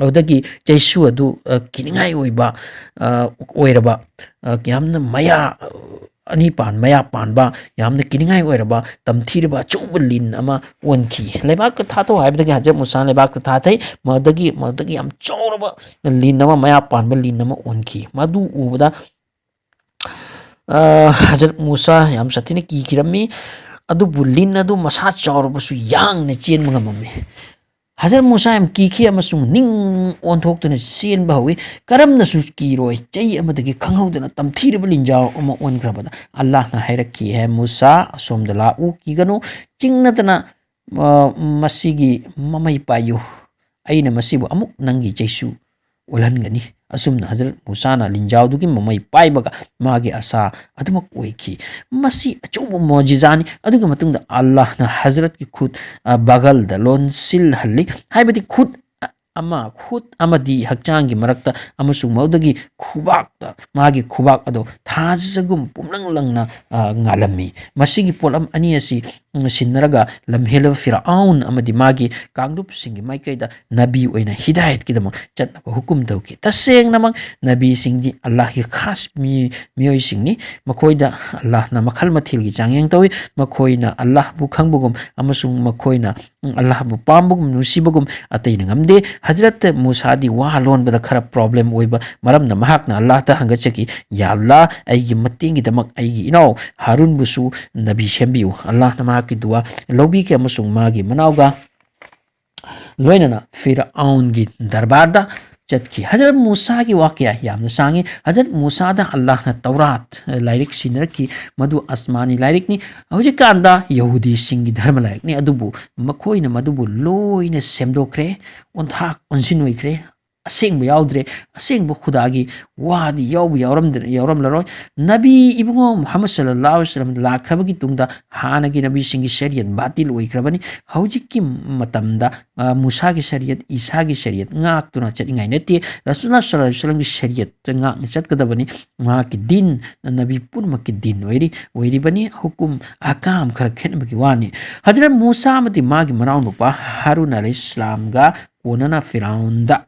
ꯑꯗꯨꯗꯒꯤ ꯆꯩꯁꯨ ꯑꯗꯨ, ꯑ, ꯀꯤꯅꯤꯡꯉꯥꯏ ꯑꯣꯏꯕ, ꯑ, ꯑꯣꯏꯔꯕ, ꯑ, ꯌꯥꯝꯅ ꯃꯌꯥ, ꯑ, ꯑꯅꯤ ꯄꯥꯟ, ꯃꯌꯥ ꯄꯥꯟꯕ, ꯌꯥꯝꯅ ꯀꯤꯅꯤꯡꯉꯥꯏ ꯑꯣꯏꯔꯕ, ꯇꯝꯊꯤꯔꯕ ꯑꯆꯧꯕ ꯂꯤꯟ ꯑꯃ ꯑꯣꯟꯈꯤ꯫ ꯂꯩꯕꯥꯛꯇ ꯊꯥꯊꯧ ꯍꯥꯏꯕꯗꯒꯤ ꯍꯖꯔꯠ ꯃꯨꯁꯥ ꯂꯩꯕꯥꯛꯇ ꯊꯥꯊꯩ꯫ ꯃꯗꯨꯗꯒꯤ, ꯃꯗꯨꯗꯒꯤ ꯌꯥꯝ ꯆꯥꯎꯔꯕ ꯂꯤꯟ ꯑꯃ, ꯃꯌꯥ ꯄꯥꯟꯕ ꯂꯤꯟ ꯑꯃ ꯑꯣꯟꯈꯤ꯫ ꯃꯗꯨ ꯎꯕꯗ, ꯑ, ꯍꯖꯔꯠ ꯃꯨꯁꯥ ꯌꯥꯝ ꯁꯥꯊꯤꯅ ꯀꯤꯈꯤꯔꯝꯃꯤ꯫ ꯑꯗꯨꯕꯨ ꯂꯤꯟ ꯑꯗꯨ ꯃꯁꯥ ꯆꯥꯎꯔꯕꯁꯨ ꯌꯥꯡꯅ ꯆꯦꯟꯕ ꯉꯝꯃꯝꯃꯤ꯫ ꯍꯖꯔꯠ ꯃꯨꯁꯥ ꯌꯥꯝ ꯀꯤꯈꯤ ꯑꯃꯁꯨꯡ ꯅꯤꯡ ꯑꯣꯟꯊꯣꯛꯇꯨꯅ ꯆꯦꯟꯕ ꯍꯧꯏ꯫ ꯀꯔꯝꯅꯁꯨ ꯀꯤꯔꯣꯏ, ꯆꯩ ꯑꯃꯗꯒꯤ ꯈꯪꯍꯧꯗꯅ ꯇꯝꯊꯤꯔꯕ ꯂꯤꯟꯖꯥꯎ ꯑꯃ ꯑꯣꯟꯈ꯭ꯔꯕꯗ ꯑꯜꯂꯥꯍꯅ ꯍꯥꯏꯔꯛꯈꯤ, "ꯍꯦ ꯃꯨꯁꯥ, ꯑꯁꯣꯝꯗ ꯂꯥꯛꯎ, ꯀꯤꯒꯅꯨ, ꯆꯤꯡꯅꯗꯅ, ꯑ, ꯃꯁꯤꯒꯤ ꯃꯃꯩ ꯄꯥꯏꯌꯨ꯫ ꯑꯩꯅ ꯃꯁꯤꯕꯨ ꯑꯃꯨꯛ ꯅꯪꯒꯤ ꯆꯩꯁꯨ ꯑꯣꯜꯍꯟꯒꯅꯤ"꯫ ꯑꯁꯨꯝꯅ ꯍꯖꯔꯠ ꯃꯨꯁꯥꯅ ꯂꯤꯟꯖꯥꯎꯗꯨꯒꯤ ꯃꯃꯩ ꯄꯥꯏꯕꯒ ꯃꯥꯒꯤ ꯑꯁꯥ ꯑꯗꯨꯃꯛ ꯑꯣꯏꯈꯤ꯫ ꯃꯁꯤ ꯑꯆꯧꯕ ꯃꯣꯖꯤꯖꯥꯅꯤ꯫ ꯑꯗꯨꯒꯤ ꯃꯇꯨꯡꯗ ꯑꯜꯂꯥꯍꯅ ꯍꯖꯔꯠꯀꯤ ꯈꯨꯠ, ꯑ, ꯕꯒꯜꯗ ꯂꯣꯟꯁꯤꯜꯍꯜꯂꯤ, ꯍꯥꯏꯕꯗꯤ ꯈꯨꯠ, ꯑ, ꯑꯃ ꯈꯨꯠ ꯑꯃꯗꯤ ꯍꯛꯆꯥꯡꯒꯤ ꯃꯔꯛꯇ ꯑꯃꯁꯨꯡ ꯃꯗꯨꯗꯒꯤ ꯈꯨꯕꯥꯛꯇ, ꯃꯥꯒꯤ ꯈꯨꯕꯥꯛ ꯑꯗꯣ ꯊꯥꯖꯒꯨꯝ ꯄꯨꯝꯂꯪ ꯂꯪꯅ, ꯑ, ꯉꯥꯜꯂꯝꯃꯤ꯫ ꯃꯁꯤꯒꯤ ꯄꯣꯠꯂꯝ ꯑꯅꯤ ꯑꯁꯤ, ꯎꯝ, ꯁꯤꯟꯅꯔꯒ ꯂꯝꯍꯦꯜꯂꯕ ꯐꯤꯔꯥꯎꯟ ꯑꯃꯗꯤ ꯃꯥꯒꯤ ꯀꯥꯡꯂꯨꯞꯁꯤꯡꯒꯤ ꯃꯥꯏꯀꯩꯗ ꯅꯕꯤ ꯑꯣꯏꯅ ꯍꯤꯗꯥꯌꯠꯀꯤꯗꯃꯛ ꯆꯠꯅꯕ ꯍꯨꯀꯨꯝ ꯇꯧꯈꯤ꯫ ꯇꯁꯦꯡꯅꯃꯛ ꯅꯕꯤꯁꯤꯡꯗꯤ ꯑꯜꯂꯥꯍꯒꯤ ꯈꯥꯁ ꯃꯤ-, ꯃꯤꯑꯣꯏꯁꯤꯡꯅꯤ꯫ ꯃꯈꯣꯏꯗ ꯑꯜꯂꯥꯍꯅ ꯃꯈꯜ ꯃꯊꯦꯜꯒꯤ ꯆꯥꯡꯌꯦꯡ ꯇꯧꯏ꯫ ꯃꯈꯣꯏꯅ ꯑꯜꯂꯥꯍꯕꯨ ꯈꯪꯕꯒꯨꯝ ꯑꯃꯁꯨꯡ ꯃꯈꯣꯏꯅ, ꯎꯝ, ꯑꯜꯂꯥꯍꯕꯨ ꯄꯥꯝꯕꯒꯨꯝ ꯅꯨꯡꯁꯤꯕꯒꯨꯝ ꯑꯇꯩꯅ ꯉꯝꯗꯦ꯫ ꯍꯖꯔꯠ ꯃꯨꯁꯥꯗꯤ ꯋꯥ ꯂꯣꯟꯕꯗ ꯈꯔ ꯄ꯭ꯔꯣꯕ꯭ꯂꯦꯝ ꯑꯣꯏꯕ ꯃꯔꯝꯅ ꯃꯍꯥꯛꯅ ꯑꯜꯂꯥꯍꯇ ꯍꯪꯒꯠꯆꯈꯤ, "ꯌꯥ ꯑꯜꯂꯥꯍ, ꯑꯩꯒꯤ ꯃꯇꯦꯡꯒꯤꯗꯃꯛ ꯑꯩꯒꯤ ꯏꯅꯥꯎ ꯍꯥꯔꯨꯟꯕꯨꯁꯨ ꯅꯕꯤ ꯁꯦꯝꯕꯤꯌꯨ꯫" ꯑꯜꯂꯥꯍꯅ ꯃꯍꯥꯛꯀꯤ ꯗꯨꯋꯥ ꯂꯧꯕꯤꯈꯤ ꯑꯃꯁꯨꯡ ꯃꯥꯒꯤ ꯃꯅꯥꯎꯒ ꯂꯣꯏꯅꯅ ꯐꯤꯔꯑꯥꯎꯟꯒꯤ ꯗꯔꯕꯥꯔꯗ ꯆꯠꯈꯤ꯫ ꯍꯖꯔꯠ ꯃꯨꯁꯥꯒꯤ ꯋꯥꯀꯤꯌꯥ ꯌꯥꯝꯅ ꯁꯥꯡꯉꯤ꯫ ꯍꯖꯔꯠ ꯃꯨꯁꯥꯗ ꯑꯜꯂꯥꯍꯅ ꯇꯧꯔꯥꯠ ꯂꯥꯏꯔꯤꯛ ꯁꯤꯟꯅꯔꯛꯈꯤ꯫ ꯃꯗꯨ ꯑꯁꯃꯥꯅꯤ ꯂꯥꯏꯔꯤꯛꯅꯤ꯫ ꯍꯧꯖꯤꯛꯀꯥꯟꯗ ꯌꯍꯨꯗꯤꯁꯤꯡꯒꯤ ꯙꯔꯃ ꯂꯥꯏꯔꯤꯛꯅꯤ, ꯑꯗꯨꯕꯨ ꯃꯈꯣꯏꯅ ꯃꯗꯨꯕꯨ ꯂꯣꯏꯅ ꯁꯦꯝꯗꯣꯛꯈ꯭ꯔꯦ, ꯑꯣꯟꯊꯥꯛ ꯑꯣꯟꯁꯤꯟ ꯑꯣꯏꯈ꯭ꯔꯦ꯫ ꯑꯁꯦꯡꯕ ꯌꯥꯎꯗ꯭ꯔꯦ꯫ ꯑꯁꯦꯡꯕ ꯈꯨꯗꯥꯒꯤ ꯋꯥꯗꯤ ꯌꯥꯎꯕ ꯌꯥꯎꯔꯝꯗ-, ꯌꯥꯎꯔꯝꯂꯔꯣꯏ꯫ ꯅꯕꯤ ꯏꯕꯨꯡꯉꯣ ꯃꯨꯍꯝꯃꯗ ꯁꯜꯂꯜꯂꯥꯍꯨ ꯑꯂꯩꯍꯤ ꯋꯁꯜꯂꯝ ꯂꯥꯛꯈ꯭ꯔꯕꯒꯤ ꯇꯨꯡꯗ ꯍꯥꯟꯅꯒꯤ ꯅꯕꯤꯁꯤꯡꯒꯤ ꯁꯔꯤꯌꯠ ꯕꯥꯇꯤꯜ ꯑꯣꯏꯈ꯭ꯔꯕꯅꯤ꯫ ꯍꯧꯖꯤꯛꯀꯤ ꯃꯇꯝꯗ, ꯑ, ꯃꯨꯁꯥꯒꯤ ꯁꯔꯤꯌꯠ, ꯏꯁꯥꯒꯤ ꯁꯔꯤꯌꯠ ꯉꯥꯛꯇꯨꯅ ꯆꯠꯅꯤꯡꯉꯥꯏ ꯅꯠꯇꯦ꯫ ꯔꯁꯨꯜꯂꯥꯍ ꯁꯜꯂꯜꯂꯥꯍꯨ ꯑꯂꯩꯍꯤ ꯋꯁꯜꯂꯝꯒꯤ ꯁꯔꯤꯌꯠꯇ ꯉꯥꯛꯅ ꯆꯠꯀꯗꯕꯅꯤ꯫ ꯃꯍꯥꯛꯀꯤ ꯗꯤꯟ ꯅꯕꯤ ꯄꯨꯝꯅꯃꯛꯀꯤ ꯗꯤꯟ ꯑꯣꯏꯔꯤ, ꯑꯣꯏꯔꯤꯕꯅꯤ꯫ ꯍꯨꯀꯨꯝ ꯑꯍꯀꯥꯝ ꯈꯔ ꯈꯦꯠꯅꯕꯒꯤ ꯋꯥꯅꯤ꯫ ꯍꯖꯔꯠ ꯃꯨꯁꯥ ꯑꯃꯗꯤ ꯃꯥꯒꯤ ꯃꯅꯥꯎꯅꯨꯄꯥ ꯍꯥꯔꯨꯟ ꯑꯂꯩꯍꯤꯁꯂꯥꯝꯒ ꯀꯣꯟꯅꯅ ꯐꯤꯔꯥꯎꯟꯗ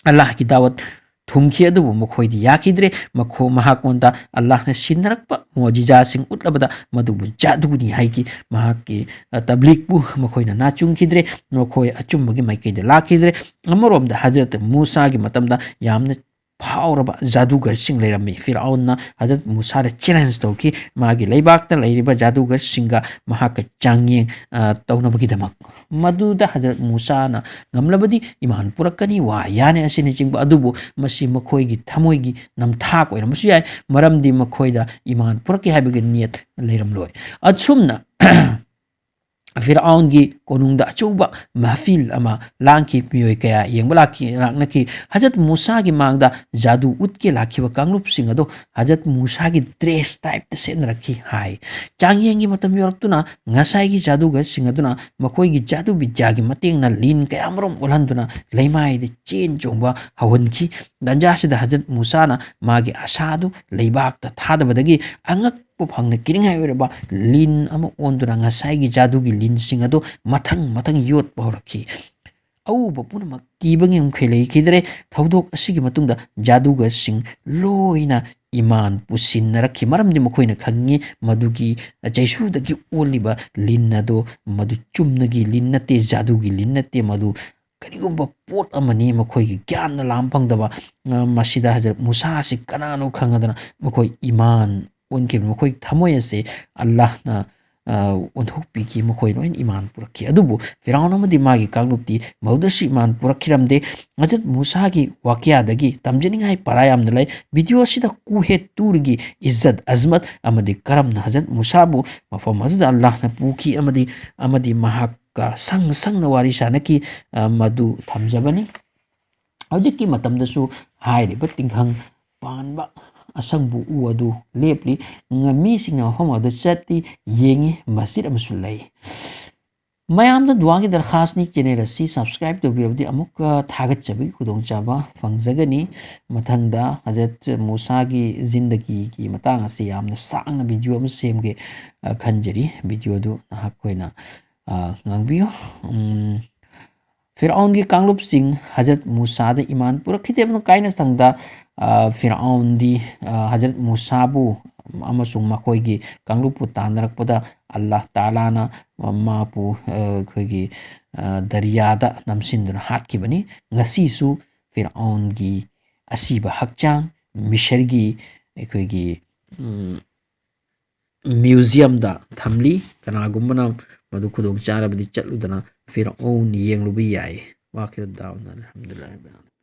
ꯑꯜꯂꯥꯍꯒꯤ ꯗꯥꯋꯠ ꯊꯨꯡꯈꯤ, ꯑꯗꯨꯕꯨ ꯃꯈꯣꯏꯗꯤ ꯌꯥꯈꯤꯗ꯭ꯔꯦ꯫ ꯃꯈꯣ-, ꯃꯍꯥꯛꯉꯣꯟꯗ ꯑꯜꯂꯥꯍꯅ ꯁꯤꯟꯅꯔꯛꯄ ꯃꯣꯖꯤꯖꯥꯁꯤꯡ ꯎꯠꯂꯕꯗ ꯃꯗꯨꯕꯨ ꯖꯥꯗꯨꯅꯤ ꯍꯥꯏꯈꯤ꯫ ꯃꯍꯥꯛꯀꯤ, ꯑ, ꯇꯕ꯭ꯂꯤꯛꯄꯨ ꯃꯈꯣꯏꯅ ꯅꯥꯆꯨꯡꯈꯤꯗ꯭ꯔꯦ꯫ ꯃꯈꯣꯏ ꯑꯆꯨꯝꯕꯒꯤ ꯃꯥꯏꯀꯩꯗ ꯂꯥꯛꯈꯤꯗ꯭ꯔꯦ꯫ ꯑꯃꯔꯣꯝꯗ ꯍꯖꯔꯠ ꯃꯨꯁꯥꯒꯤ ꯃꯇꯝꯗ ꯌꯥꯝꯅ ꯐꯥꯎꯔꯕ ꯖꯥꯗꯨꯒꯔꯁꯤꯡ ꯂꯩꯔꯝꯃꯤ꯫ ꯐꯤꯔꯥꯎꯟꯅ ꯍꯖꯔꯠ ꯃꯨꯁꯥꯗ ꯆꯦꯂꯦꯟꯖ ꯇꯧꯈꯤ, ꯃꯥꯒꯤ ꯂꯩꯕꯥꯛꯇ ꯂꯩꯔꯤꯕ ꯖꯥꯗꯨꯒꯔꯁꯤꯡꯒ ꯃꯍꯥꯛꯀ ꯆꯥꯡꯌꯦꯡ, ꯑ, ꯇꯧꯅꯕꯒꯤꯗꯃꯛ꯫ ꯃꯗꯨꯗ ꯍꯖꯔꯠ ꯃꯨꯁꯥꯅ ꯉꯝꯂꯕꯗꯤ ꯏꯃꯥꯟ ꯄꯨꯔꯛꯀꯅꯤ, ꯋꯥ ꯌꯥꯅꯤ ꯑꯁꯤꯅꯆꯤꯡꯕ꯫ ꯑꯗꯨꯕꯨ ꯃꯁꯤ ꯃꯈꯣꯏꯒꯤ ꯊꯃꯣꯏꯒꯤ ꯅꯝꯊꯥꯛ ꯑꯣꯏꯔꯝꯕꯁꯨ ꯌꯥꯏ, ꯃꯔꯝꯗꯤ ꯃꯈꯣꯏꯗ ꯏꯃꯥꯟ ꯄꯨꯔꯛꯀꯦ ꯍꯥꯏꯕꯒꯤ ꯅꯤꯌꯠ ꯂꯩꯔꯝꯂꯣꯏ꯫ ꯑꯁꯨꯝꯅ ꯐꯤꯔꯥꯎꯟꯒꯤ ꯀꯣꯅꯨꯡꯗ ꯑꯆꯧꯕ ꯃꯍꯐꯤꯜ ꯑꯃ ꯂꯥꯡꯈꯤ꯫ ꯃꯤꯑꯣꯏ ꯀꯌꯥ ꯌꯦꯡꯕ ꯂꯥꯛꯈꯤ, ꯂꯥꯛꯅꯈꯤ꯫ ꯍꯖꯔꯠ ꯃꯨꯁꯥꯒꯤ ꯃꯥꯡꯗ ꯖꯥꯗꯨ ꯎꯠꯀꯦ ꯂꯥꯛꯈꯤꯕ ꯀꯥꯡꯂꯨꯞꯁꯤꯡ ꯑꯗꯣ ꯍꯖꯔꯠ ꯃꯨꯁꯥꯒꯤ ꯗ꯭ꯔꯦꯁ ꯇꯥꯏꯞꯇ ꯁꯦꯠꯅꯔꯛꯈꯤ ꯍꯥꯏ꯫ ꯆꯥꯡꯌꯦꯡꯒꯤ ꯃꯇꯝ ꯌꯧꯔꯛꯇꯨꯅ ꯉꯁꯥꯏꯒꯤ ꯖꯥꯗꯨꯒꯔꯁꯤꯡ ꯑꯗꯨꯅ ꯃꯈꯣꯏꯒꯤ ꯖꯥꯗꯨ ꯕꯤꯗ꯭ꯌꯥꯒꯤ ꯃꯇꯦꯡꯅ ꯂꯤꯟ ꯀꯌꯥꯃꯔꯨꯝ ꯑꯣꯜꯍꯟꯗꯨꯅ ꯂꯩꯃꯥꯏꯗ ꯆꯦꯟ ꯆꯣꯡꯕ ꯍꯧꯍꯟꯈꯤ꯫ ꯇꯟꯖꯥꯁꯤꯗ ꯍꯖꯔꯠ ꯃꯨꯁꯥꯅ ꯃꯥꯒꯤ ꯑꯁꯥꯗꯨ ꯂꯩꯕꯥꯛꯇ ꯊꯥꯗꯕꯗꯒꯤ ꯑꯉꯛꯄ ꯐꯪꯅ ꯀꯤꯅꯤꯡꯉꯥꯏ ꯑꯣꯏꯔꯕ ꯂꯤꯟ ꯑꯃ ꯑꯣꯟꯗꯨꯅ ꯉꯁꯥꯏꯒꯤ ꯖꯥꯗꯨꯒꯤ ꯂꯤꯟꯁꯤꯡ ꯑꯗꯨ ꯃꯊꯪ ꯃꯊꯪ ꯌꯣꯠꯄ ꯍꯧꯔꯛꯈꯤ꯫ ꯑꯎꯕ ꯄꯨꯝꯅꯃꯛ ꯀꯤꯕ ꯉꯝꯈꯩ ꯂꯩꯈꯤꯗ꯭ꯔꯦ꯫ ꯊꯧꯗꯣꯛ ꯑꯁꯤꯒꯤ ꯃꯇꯨꯡꯗ ꯖꯥꯗꯨꯒꯔꯁꯤꯡ ꯂꯣꯏꯅ ꯏꯃꯥꯟ ꯄꯨꯁꯤꯟꯅꯔꯛꯈꯤ, ꯃꯔꯝꯗꯤ ꯃꯈꯣꯏꯅ ꯈꯪꯉꯤ ꯃꯗꯨꯒꯤ ꯆꯩꯁꯨꯗꯒꯤ ꯑꯣꯜꯂꯤꯕ ꯂꯤꯟ ꯑꯗꯣ ꯃꯗꯨ ꯆꯨꯝꯅꯒꯤ ꯂꯤꯟ ꯅꯠꯇꯦ, ꯖꯥꯗꯨꯒꯤ ꯂꯤꯟ ꯅꯠꯇꯦ, ꯃꯗꯨ ꯀꯔꯤꯒꯨꯝꯕ ꯄꯣꯠ ꯑꯃꯅꯤ ꯃꯈꯣꯏꯒꯤ ꯒ꯭ꯌꯥꯟꯅ ꯂꯥꯝ ꯐꯪꯗꯕ꯫ ꯑ, ꯃꯁꯤꯗ ꯍꯖꯔꯠ ꯃꯨꯁꯥ ꯑꯁꯤ ꯀꯅꯥꯅꯣ ꯈꯪꯉꯗꯅ ꯃꯈꯣꯏ ꯏꯃꯥꯟ ꯑꯣꯟꯈꯤꯕꯅꯤ꯫ ꯃꯈꯣꯏꯒꯤ ꯊꯃꯣꯏ ꯑꯁꯦ ꯑꯜꯂꯥꯍꯅ, ꯑ, ꯑꯣꯟꯊꯣꯛꯄꯤꯈꯤ꯫ ꯃꯈꯣꯏ ꯂꯣꯏꯅ ꯏꯃꯥꯟ ꯄꯨꯔꯛꯈꯤ꯫ ꯑꯗꯨꯕꯨ ꯐꯤꯔꯥꯎꯟ ꯑꯃꯗꯤ ꯃꯥꯒꯤ ꯀꯥꯡꯂꯨꯞꯇꯤ ꯃꯗꯨꯗꯁꯨ ꯏꯃꯥꯟ ꯄꯨꯔꯛꯈꯤꯔꯝꯗꯦ꯫ ꯍꯖꯔꯠ ꯃꯨꯁꯥꯒꯤ ꯋꯥꯀꯤꯌꯥꯗꯒꯤ ꯇꯝꯖꯅꯤꯡꯉꯥꯏ ꯄꯔꯥ ꯌꯥꯝꯅ ꯂꯩ꯫ ꯚꯤꯗꯤꯑꯣ ꯑꯁꯤꯗ ꯀꯨꯍꯦ ꯇꯨꯔꯒꯤ ꯏꯖꯠ ꯑꯖꯃꯠ ꯑꯃꯗꯤ ꯀꯔꯝꯅ ꯍꯖꯔꯠ ꯃꯨꯁꯥꯕꯨ ꯃꯐꯝ ꯑꯗꯨꯗ ꯑꯜꯂꯥꯍꯅ ꯄꯨꯈꯤ ꯑꯃꯗꯤ, ꯑꯃꯗꯤ ꯃꯍꯥꯛꯀ ꯁꯪ ꯁꯪꯅ ꯋꯥꯔꯤ ꯁꯥꯅꯈꯤ, ꯑ, ꯃꯗꯨ ꯊꯝꯖꯕꯅꯤ꯫ ꯍꯧꯖꯤꯛꯀꯤ ꯃꯇꯝꯗꯁꯨ ꯍꯥꯏꯔꯤꯕ ꯇꯤꯡꯈꯪ ꯄꯥꯟꯕ ꯑꯁꯪꯕ ꯎ ꯑꯗꯨ ꯂꯦꯞꯂꯤ꯫ ꯉ-, ꯃꯤꯁꯤꯡꯅ ꯃꯐꯝ ꯑꯗꯨ ꯆꯠꯂꯤ, ꯌꯦꯡꯉꯤ, ꯃꯁꯖꯤꯗ ꯑꯃꯁꯨ ꯂꯩ꯫ ꯃꯌꯥꯝꯗ ꯗꯨꯋꯥꯒꯤ ꯗꯔꯈꯥꯁꯅꯤ꯫ ꯆꯦꯅꯦꯜ ꯑꯁꯤ subscribe ꯇꯧꯕꯤꯔꯕꯗꯤ ꯑꯃꯨꯛꯀ ꯊꯥꯒꯠꯆꯕꯒꯤ ꯈꯨꯗꯣꯡꯆꯥꯕ ꯐꯪꯖꯒꯅꯤ꯫ ꯃꯊꯪꯗ ꯍꯖꯔꯠ ꯃꯨꯁꯥꯒꯤ ꯖꯤꯟꯗꯒꯤꯒꯤ ꯃꯇꯥꯡ ꯑꯁꯤ ꯌꯥꯝꯅ ꯁꯥꯡꯅ ꯚꯤꯗꯤꯑꯣ ꯑꯃ ꯁꯦꯝꯒꯦ, ꯑ, ꯈꯟꯖꯔꯤ꯫ ꯚꯤꯗꯤꯑꯣꯗꯨ ꯅꯍꯥꯛ ꯑꯩꯈꯣꯏꯅ, ꯑ, ꯉꯥꯡꯕꯤꯌꯨ꯫ ꯎꯝ, ꯐꯤꯔꯥꯎꯟꯒꯤ ꯀꯥꯡꯂꯨꯞꯁꯤꯡ ꯍꯖꯔꯠ ꯃꯨꯁꯥꯗ ꯏꯃꯥꯟ ꯄꯨꯔꯛꯈꯤꯗꯦ꯫ ꯀꯥꯏꯅ ꯊꯪꯗ, ꯑ, ꯐꯤꯔꯥꯎꯟꯗꯤ, ꯑ, ꯍꯖꯔꯠ ꯃꯨꯁꯥꯕꯨ ꯑꯃꯁꯨꯡ ꯃꯈꯣꯏꯒꯤ ꯀꯥꯡꯂꯨꯞꯄꯨ ꯇꯥꯟꯅꯔꯛꯄꯗ ꯑꯜꯂꯥꯍ ꯇꯥꯂꯥꯅ ꯃꯥꯕꯨ, ꯑ, ꯑꯩꯈꯣꯏꯒꯤ, ꯑ, ꯗꯔꯤꯌꯥꯗ ꯅꯝꯁꯤꯟꯗꯨꯅ ꯍꯥꯠꯈꯤꯕꯅꯤ꯫ ꯉꯁꯤꯁꯨ ꯐꯤꯔꯥꯎꯟꯒꯤ ꯑꯁꯤꯕ ꯍꯛꯆꯥꯡ ꯃꯤꯁꯔꯒꯤ ꯑꯩꯈꯣꯏꯒꯤ, ꯎꯝ, ꯃ꯭ꯌꯨꯖꯤꯌꯝꯗ ꯊꯝꯂꯤ꯫ ꯀꯅꯥꯒꯨꯝꯕꯅ ꯃꯗꯨ ꯈꯨꯗꯣꯡ ꯆꯥꯔꯕꯗꯤ ꯆꯠꯂꯨꯗꯅ ꯐꯤꯔꯥꯎꯟ ꯌꯦꯡꯂꯨꯕ ꯌꯥꯏ꯫ ꯋꯥꯈꯤꯔ ꯗꯥꯎꯟ ꯑꯜꯍꯝꯗꯨꯂꯤꯜꯂꯥꯍ ꯔꯕꯤꯜ ꯑꯥꯂꯃꯤꯟ꯫